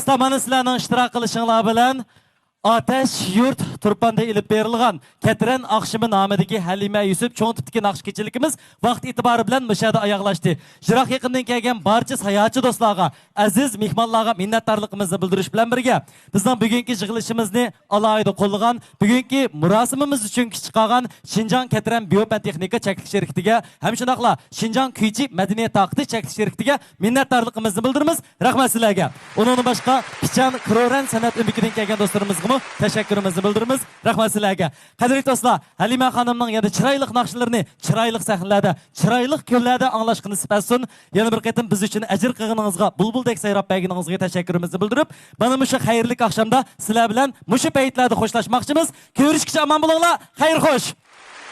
مانا سىلەرنىڭ ئىشتىراك قىلىشىڭلار بىلەن ئاتەش يۇرت تۇرپاندا ئېلىپ بېرىلغان كەترەن ئاخشىمى نامىدىكى ھەلىمە يۈسۈپ چوڭ تىپتىكى ناخشا كېچىلىكىمىز ۋاقىت ئېتىبارى بىلەن مۇشۇ يەردە ئاياغلاشتى. يىراق يېقىندىن كەلگەن بارچە ساياھەتچى دوستلارغا، ئەزىز مېھمانلارغا مىننەتدارلىقىمىزنى بىلدۈرۈش بىلەن بىرگە، بىزنىڭ بۈگۈنكى يىغىلىشىمىزنى ئالاھىدە قوللىغان، بۈگۈنكى مۇراسىمىمىز ئۈچۈن كۈچ چىقارغان شىنجاڭ كەترەن بىيوپەن تېخنىكا چەكلىك شىركىتىگە ھەم شۇنداقلا شىنجاڭ كۈيچى مەدەنىيەت تاقىتى چەكلىك شىركىتىگە مىننەتدارلىقىمىزنى بىلدۈرىمىز. رەھمەت سىلەرگە. ئۇنىڭدىن باشقا، پىچان كرورەن سەنئەت ئۆمىكىدىن كەلگەن دوستلىرىمىزغىمۇ تەشەككۈرىمىزنى بىلدۈرىمىز. رەھمەت سىلەرگە. قەدىرلىك دوستلار، ھەلىمە خانىمنىڭ يەنە چىرايلىق ناخشىلىرىنى چىرايلىق سەھنىلەردە، چىرايلىق كۈنلەردە ئاڭلاشقا نېسىپ ئەتسۇن. يەنە بىر قېتىم بىز ئۈچۈن ئەجىر قىلغىنىڭىزغا، بۇلبۇلدەك سايراپ بەرگىنىڭىزگە تەشەككۈرىمىزنى بىلدۈرۈپ، مانا مۇشۇ خەيرلىك ئاخشامدا سىلەر بىلەن مۇشۇ پەيتلەردە خوشلاشماقچىمىز. كۆرۈشكىچە ئامان بولۇڭلار. خەير خوش.